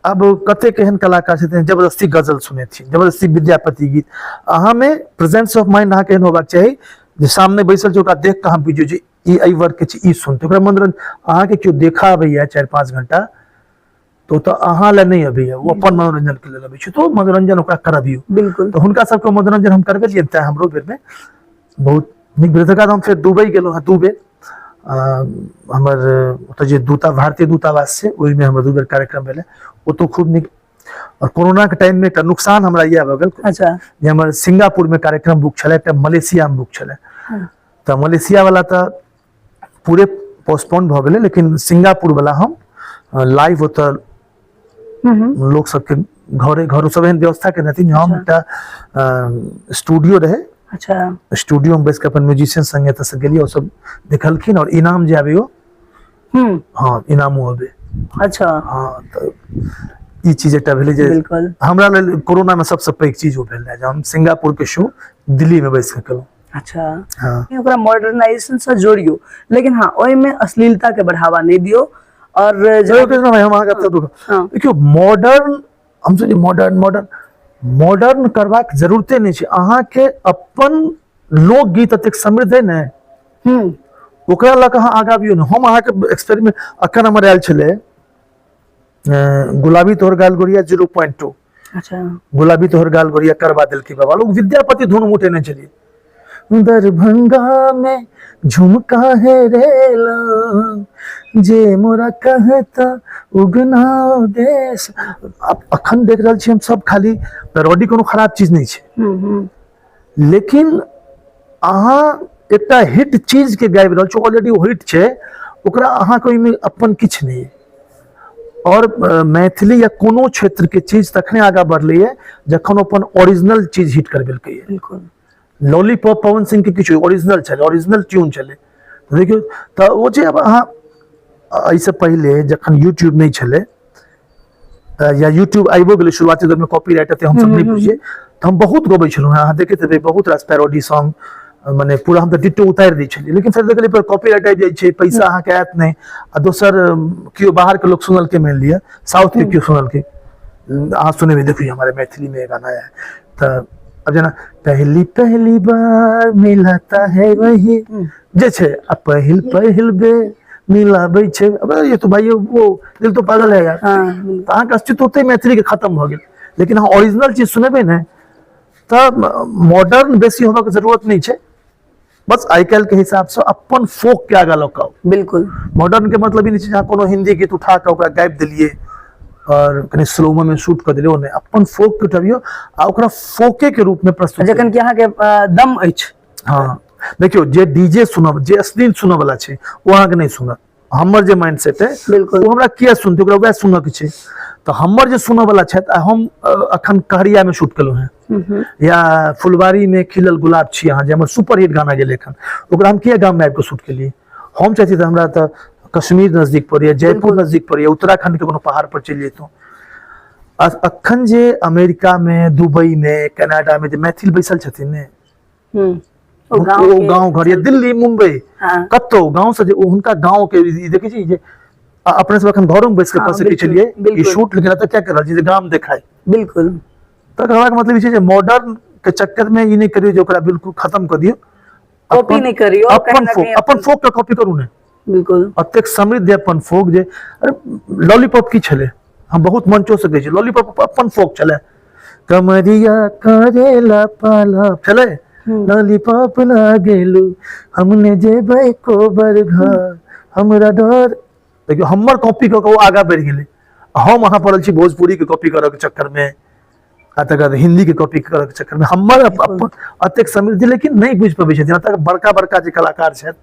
Speaker 1: अब कतेक एहन कलाकार छथिन जबरदस्ती गजल सुनेथिन, जबरदस्ती विद्यापति गीत। अहाँमे प्रेजेंस ऑफ माइंड अहाँके एहन होबाक चाही जे सामने बैसल छै ओकरा देख कऽ अहाँ बुझियौ जे ई एहि वर्ग के छै, ई सुनतै, ओकरा मनोरंजन। अहाँके केओ देखा अबैया 4-5 घंटा तो तऽ अहाँ लए नहि अबैया, ओ अपन मनोरंजन के लेल अबै छै, तो मनोरंजन ओकरा करबियौ।
Speaker 2: बिल्कुल।
Speaker 1: तऽ हुनका सबके मनोरंजन हम करबेलियै, तैं हमरो बेरमे बहुत नीक भेल। तकर बाद हम फेर दुबई गेलहुँ हँ 2 बेर। हमर ओतऽ जे दूता भारतीय दूतावास छै ओहिमे हमर 2 बेर कार्यक्रम भेलै, ओतौ खूब नीक। और कोरोना के टाइम में एकटा नुकसान हमरा इएह भऽ गेल
Speaker 2: अच्छा।
Speaker 1: जे हमर सिंगापुर में कार्यक्रम बुक छलै, एकटा मलेशिया में बुक छलै।
Speaker 2: हाँ।
Speaker 1: तऽ मलेशिया वाला तऽ पूरे पोस्टपोन भऽ गेलै, लेकिन सिंगापुर वाला हम लाइव ओतऽ लोक सबके घरे घर सब एहन व्यवस्था केने रहथिन। हम एकटा स्टूडियो रहे,
Speaker 2: अच्छा,
Speaker 1: स्टूडियो में बैस के अपन म्यूजिशियन संगे एतऽ से गेलियै, ओ सब देखलखिन और इनाम जे आबे हाँ, इनामो आबे।
Speaker 2: अच्छा।
Speaker 1: हाँ, तऽ ई चीज एकटा भेलै जे
Speaker 2: बिल्कुल
Speaker 1: हमरा लेल कोरोना में सबसे पैघ चीज ओ भेल रहै जे हम सिंगापुर के शो दिल्ली में बैस के केलहुँ।
Speaker 2: अच्छा।
Speaker 1: हाँ।
Speaker 2: ओकरा मॉडर्नाइजेशन से जोड़ियो, लेकिन हाँ ओहिमे अश्लीलता के बढ़ावा नहीं दियो। और
Speaker 1: कृष्णा भाई, हम अहाँके एतऽ रुकब।
Speaker 2: हाँ।
Speaker 1: देखियौ मॉडर्न, हम सोचै मॉडर्न मॉडर्न मॉडर्न करबाक जरूरते नहि छै। अहाँके अपन लोकगीत एतेक समृद्ध है ने, ओकरा लऽ कऽ अहाँ आगाँ अबियौ ने। हम अहाँके एक्सपेरिमेंट अखन हमर आयल छलै गुलाबी तोहर गाल गोरिया 0.2।
Speaker 2: अच्छा।
Speaker 1: गुलाबी तोहर गाल गोरिया करबा देलकै बाबा, लोग विद्यापति धुन उठेने छलियै। दरभंगा में झुमका है रेला, जे मोरा कहता उगना देश। अब अखन देख रहल छी हम सब खाली पैरोडी, कोनो खराब चीज नहीं छै, लेकिन अहाँ एकटा हिट चीज के गाबि रहल छी, ऑलरेडी ओ हिट छै, ओकरा अहाँके ओहिमे अपन किछु नहि। और मैथिली या कोनो क्षेत्र के चीज तखने आगाँ बढ़लैए जखन अपन ओरिजिनल चीज हिट करबेलकैए।
Speaker 2: बिल्कुल।
Speaker 1: लॉलीपॉप पवन सिंह के किछु ओरिजिनल छलै, ओरिजिनल ट्यून छलै। देखियौ तऽ ओ जे अब अहाँ एहिसँ पहिले जखन यूट्यूब नहि छलै या यूट्यूब आबिओ गेलै शुरुआती दौरमे, कॉपीराइट एते हमसब नहि बुझियै, तऽ हम बहुत गबै छलहुँ हेँ। अहाँ देखैत हेबै बहुत रास पैरोडी सॉन्ग, मने पूरा हम तऽ डिट्टो उतारि दै छलियै, लेकिन फेर देखलियै पर कॉपीराइट आबि जाइ छै, पैसा अहाँके आयत नहि। आ दोसर केओ बाहरके लोक सुनलकै, मानि लिअ साउथके केओ सुनलकै, अहाँ सुनेबै देखियौ हमारे मैथिलीमे गाना आया है, तऽ आब जेना पहली पहली बार मिलाता है वही जे छै आ पहिल पहिल बेर मिलाबै छै, अबे ये तो भाई वो दिल तो पागल है यार। तऽ अहाँके अस्तित्व ओतहि मैथिलीके खत्म भऽ गेल। लेकिन अहाँ ओरिजिनल चीज सुनेबै ने तऽ मॉडर्न बेसी होबऽके जरूरत नहि छै, बस आइ काल्हि के हिसाबसँ अपन फोक के आगाँ लऽ कऽ आउ। मॉडर्न के मतलब ई नहि छै जे अहाँ कोनो हिंदी गीत उठा कऽ ओकरा गाबि देलियै और कनि स्लोमो में शूट कऽ देलियै, ओ नहि, अपन फोक के उठबियौ आ ओकरा फोके के रूप में प्रस्तुत
Speaker 2: जखन कि अहाँके दम अछि।
Speaker 1: हँ, देखियौ जे डीजे सुनब, जे अश्लील सुनऽ वाला छै ओ अहाँके नहि सुनत। हमर जे माइंड सेट है ओ हमरा किया सुनतै, ओकरा वएह सुनऽ के छै। तऽ हमर जे सुनऽ वाला छथि, आ हम अखन कहरिया में शूट केलहुँ हेँ या फुलवारी में खिलल गुलाब छी अहाँ, जे हमर सुपर हिट गाना गेलै एखन, ओकरा हम किया गाम में आबि कऽ शूट केलियै? हम चाहै छी तऽ हमरा तऽ कश्मीर नजदीक पड़ैया, जयपुर नजदीक पड़ैया, उत्तराखंड के कोनो पहाड़ पर चलि जैतहुँ। अखन जे अमेरिका में, दुबई में, कनाडा में जे मैथिल बैसल छथिन ने,
Speaker 2: ओ गाँव
Speaker 1: ओ
Speaker 2: के
Speaker 1: गाँव घर या दिल्ली मुंबई कतौ गाँव से जे ओ हुनका गाँव के ई देखै छी जे अपने सब एखन घरो में बैस के कऽ सकै छलियै ई शूट, लेकिन एतऽ क्या कर रहल छी जे गाम देखाय। तऽ कहबाक मतलब ई छै जे मॉडर्न के चक्कर में ई नहि करियौ जे ओकरा बिल्कुल खत्म कऽ दियौ,
Speaker 2: कॉपी नहि करियौ,
Speaker 1: अपन
Speaker 2: कहीं ना
Speaker 1: फोक
Speaker 2: कहीं
Speaker 1: अपन फोक के कॉपी करू ने। एतेक समृद्ध अपन फोक जे, अरे लॉलीपॉप की छलै, हम बहुत मंचो से कहै छी, लॉलीपॉप अपन फोक छलै, कमरिया करेला पाला छलै, लॉलीपॉप लागेलू हमने जेबै कोबर घर हमरा डर। देखियौ हमर कॉपी कऽ के ओ आगाँ बढ़ि गेलै, हम अहाँ पड़ल छी भोजपुरी के कॉपी करऽ के चक्कर में आ तकर बाद हिंदी के कॉपी करऽ के चक्कर में। हमर अपन एतेक समृद्धि लेकिन नहि बुझि पबै छथिन एतऽ बड़का बड़का जे कलाकार छथि,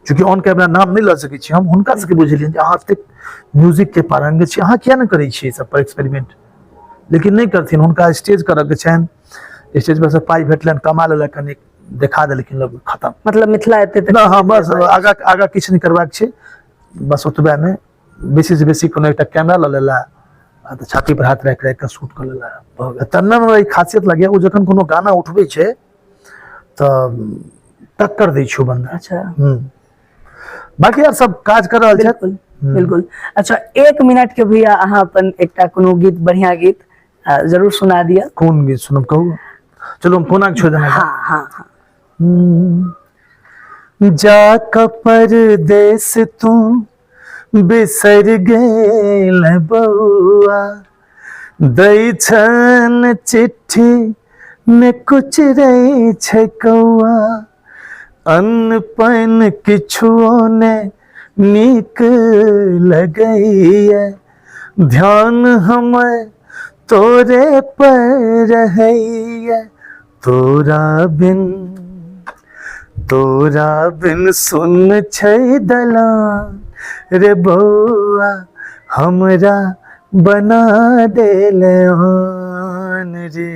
Speaker 1: चूँकि ऑन कैमरा नाम नहि लऽ सकै छी हम, हुनका सबके बुझलियनि जे अहाँ एतेक म्यूजिक के पारंगत छी, अहाँ किया नहि करै छियै सब पर एक्सपेरिमेंट? लेकिन नहि करथिन, हुनका स्टेज करऽ के छनि, स्टेज पर से पाइ भेटलनि, कमा लेलक, कनि देखा देलखिन लोक, खत्म।
Speaker 2: मतलब मिथिला एते तक
Speaker 1: ना, हाँ, बस आगा आगा किछु नहि करबाक छै, बस ओतबे मे बेसी से बेसी कोनो एकटा कैमरा लऽ लेला आ तऽ छाती पर हाथ राखि राखि कऽ शूट कऽ लेला, भऽ गेल। तन्ना हमरा ई खासियत लगैया, ओ जखन कोनो गाना उठबै छै तऽ टक्कर दै छै ओ बंदा। बाकी यार सब काज कर रहल छथि।
Speaker 2: बिल्कुल। अच्छा, 1 मिनट के भैया अहाँ अपन एकटा कोनो गीत, बढ़िया गीत जरूर सुना दिअ।
Speaker 1: कोन गीत सुनब कहू? चलू हम कोना छोड़ देना।
Speaker 2: हाँ, हाँ, हाँ।
Speaker 1: जा परदेस तू बिसर गेल बउआ, दै छन चिट्ठी ने कुछ रै छै कौआ, अन्न पानि किछुओ ने नीक लगैया, ध्यान हमर तोरे पर रहैया, तोरा बिन सुन छै दलान रे बौआ, हमरा बना देल आन रे,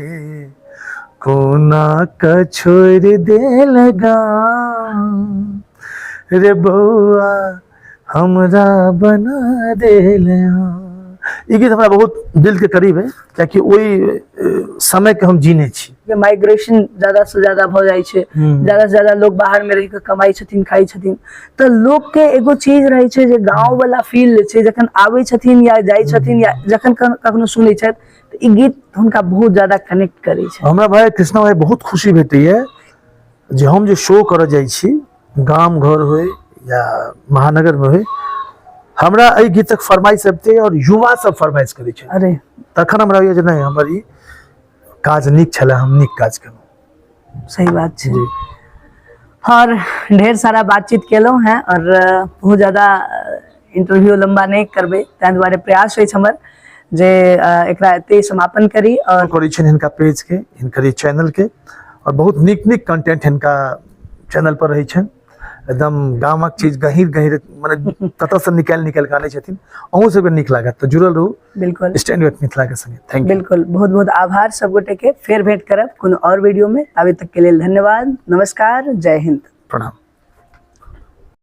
Speaker 1: कोना क छोड़ि देल गाम रे बौआ, हमरा बना देल आन। ई गीत हमरा बहुत दिल के करीब है, कियाकि ओहि समय के हम जीने छी।
Speaker 2: जे माइग्रेशन ज्यादा से ज्यादा भऽ जाइ छै, ज्यादा से ज्यादा लोग बाहर में रहि कऽ कमाइ छथिन, खाइ छथिन, तऽ लोक के एगो चीज रहै छै जे गाँव वाला फील जे छै, जखन आबै छथिन या जाइ छथिन या जखन कखनो सुनै छथि तऽ ई गीत हुनका बहुत ज्यादा कनेक्ट करै छै।
Speaker 1: हमरा भाई कृष्णा भाई बहुत खुशी भेटैया जे हम जे शो करऽ जाइ छी, गाम घर होय या महानगर में होय, हमरा एहि गीतक फरमाइश अबिते और युवा सब फरमाइश करै छै। तखन हमरा होइया जे नहि, हमर ई काज नीक छलै, हम नीक काज केलहुँ।
Speaker 2: सही बात छै। और ढेर सारा बातचीत केलहुँ हैं और बहुत ज्यादा इंटरव्यू लंबा नहीं करबै, ताहि दुआरे प्रयास अछि हमर जे एकरा एते समापन करी। और
Speaker 1: करै छनि हिनका पेज के, हिनकर ई चैनल के, और बहुत नीक नीक कंटेंट हिनका चैनल पर रहै छनि, एकदम गामक चीज गहीर गहीर माने कतऽ से निकालि निकालि कऽ आनै छथिन। अहूँ सबके नीक लागत तऽ जुड़ल रहू। स्टैंड विथ मिथिला के संगे। Thank you.
Speaker 2: बिल्कुल, बहुत बहुत आभार सब गोटे के। फेर भेंट करब कोनो और वीडियो में, अभी तक के लेल धन्यवाद, नमस्कार, जय हिंद,
Speaker 1: प्रणाम।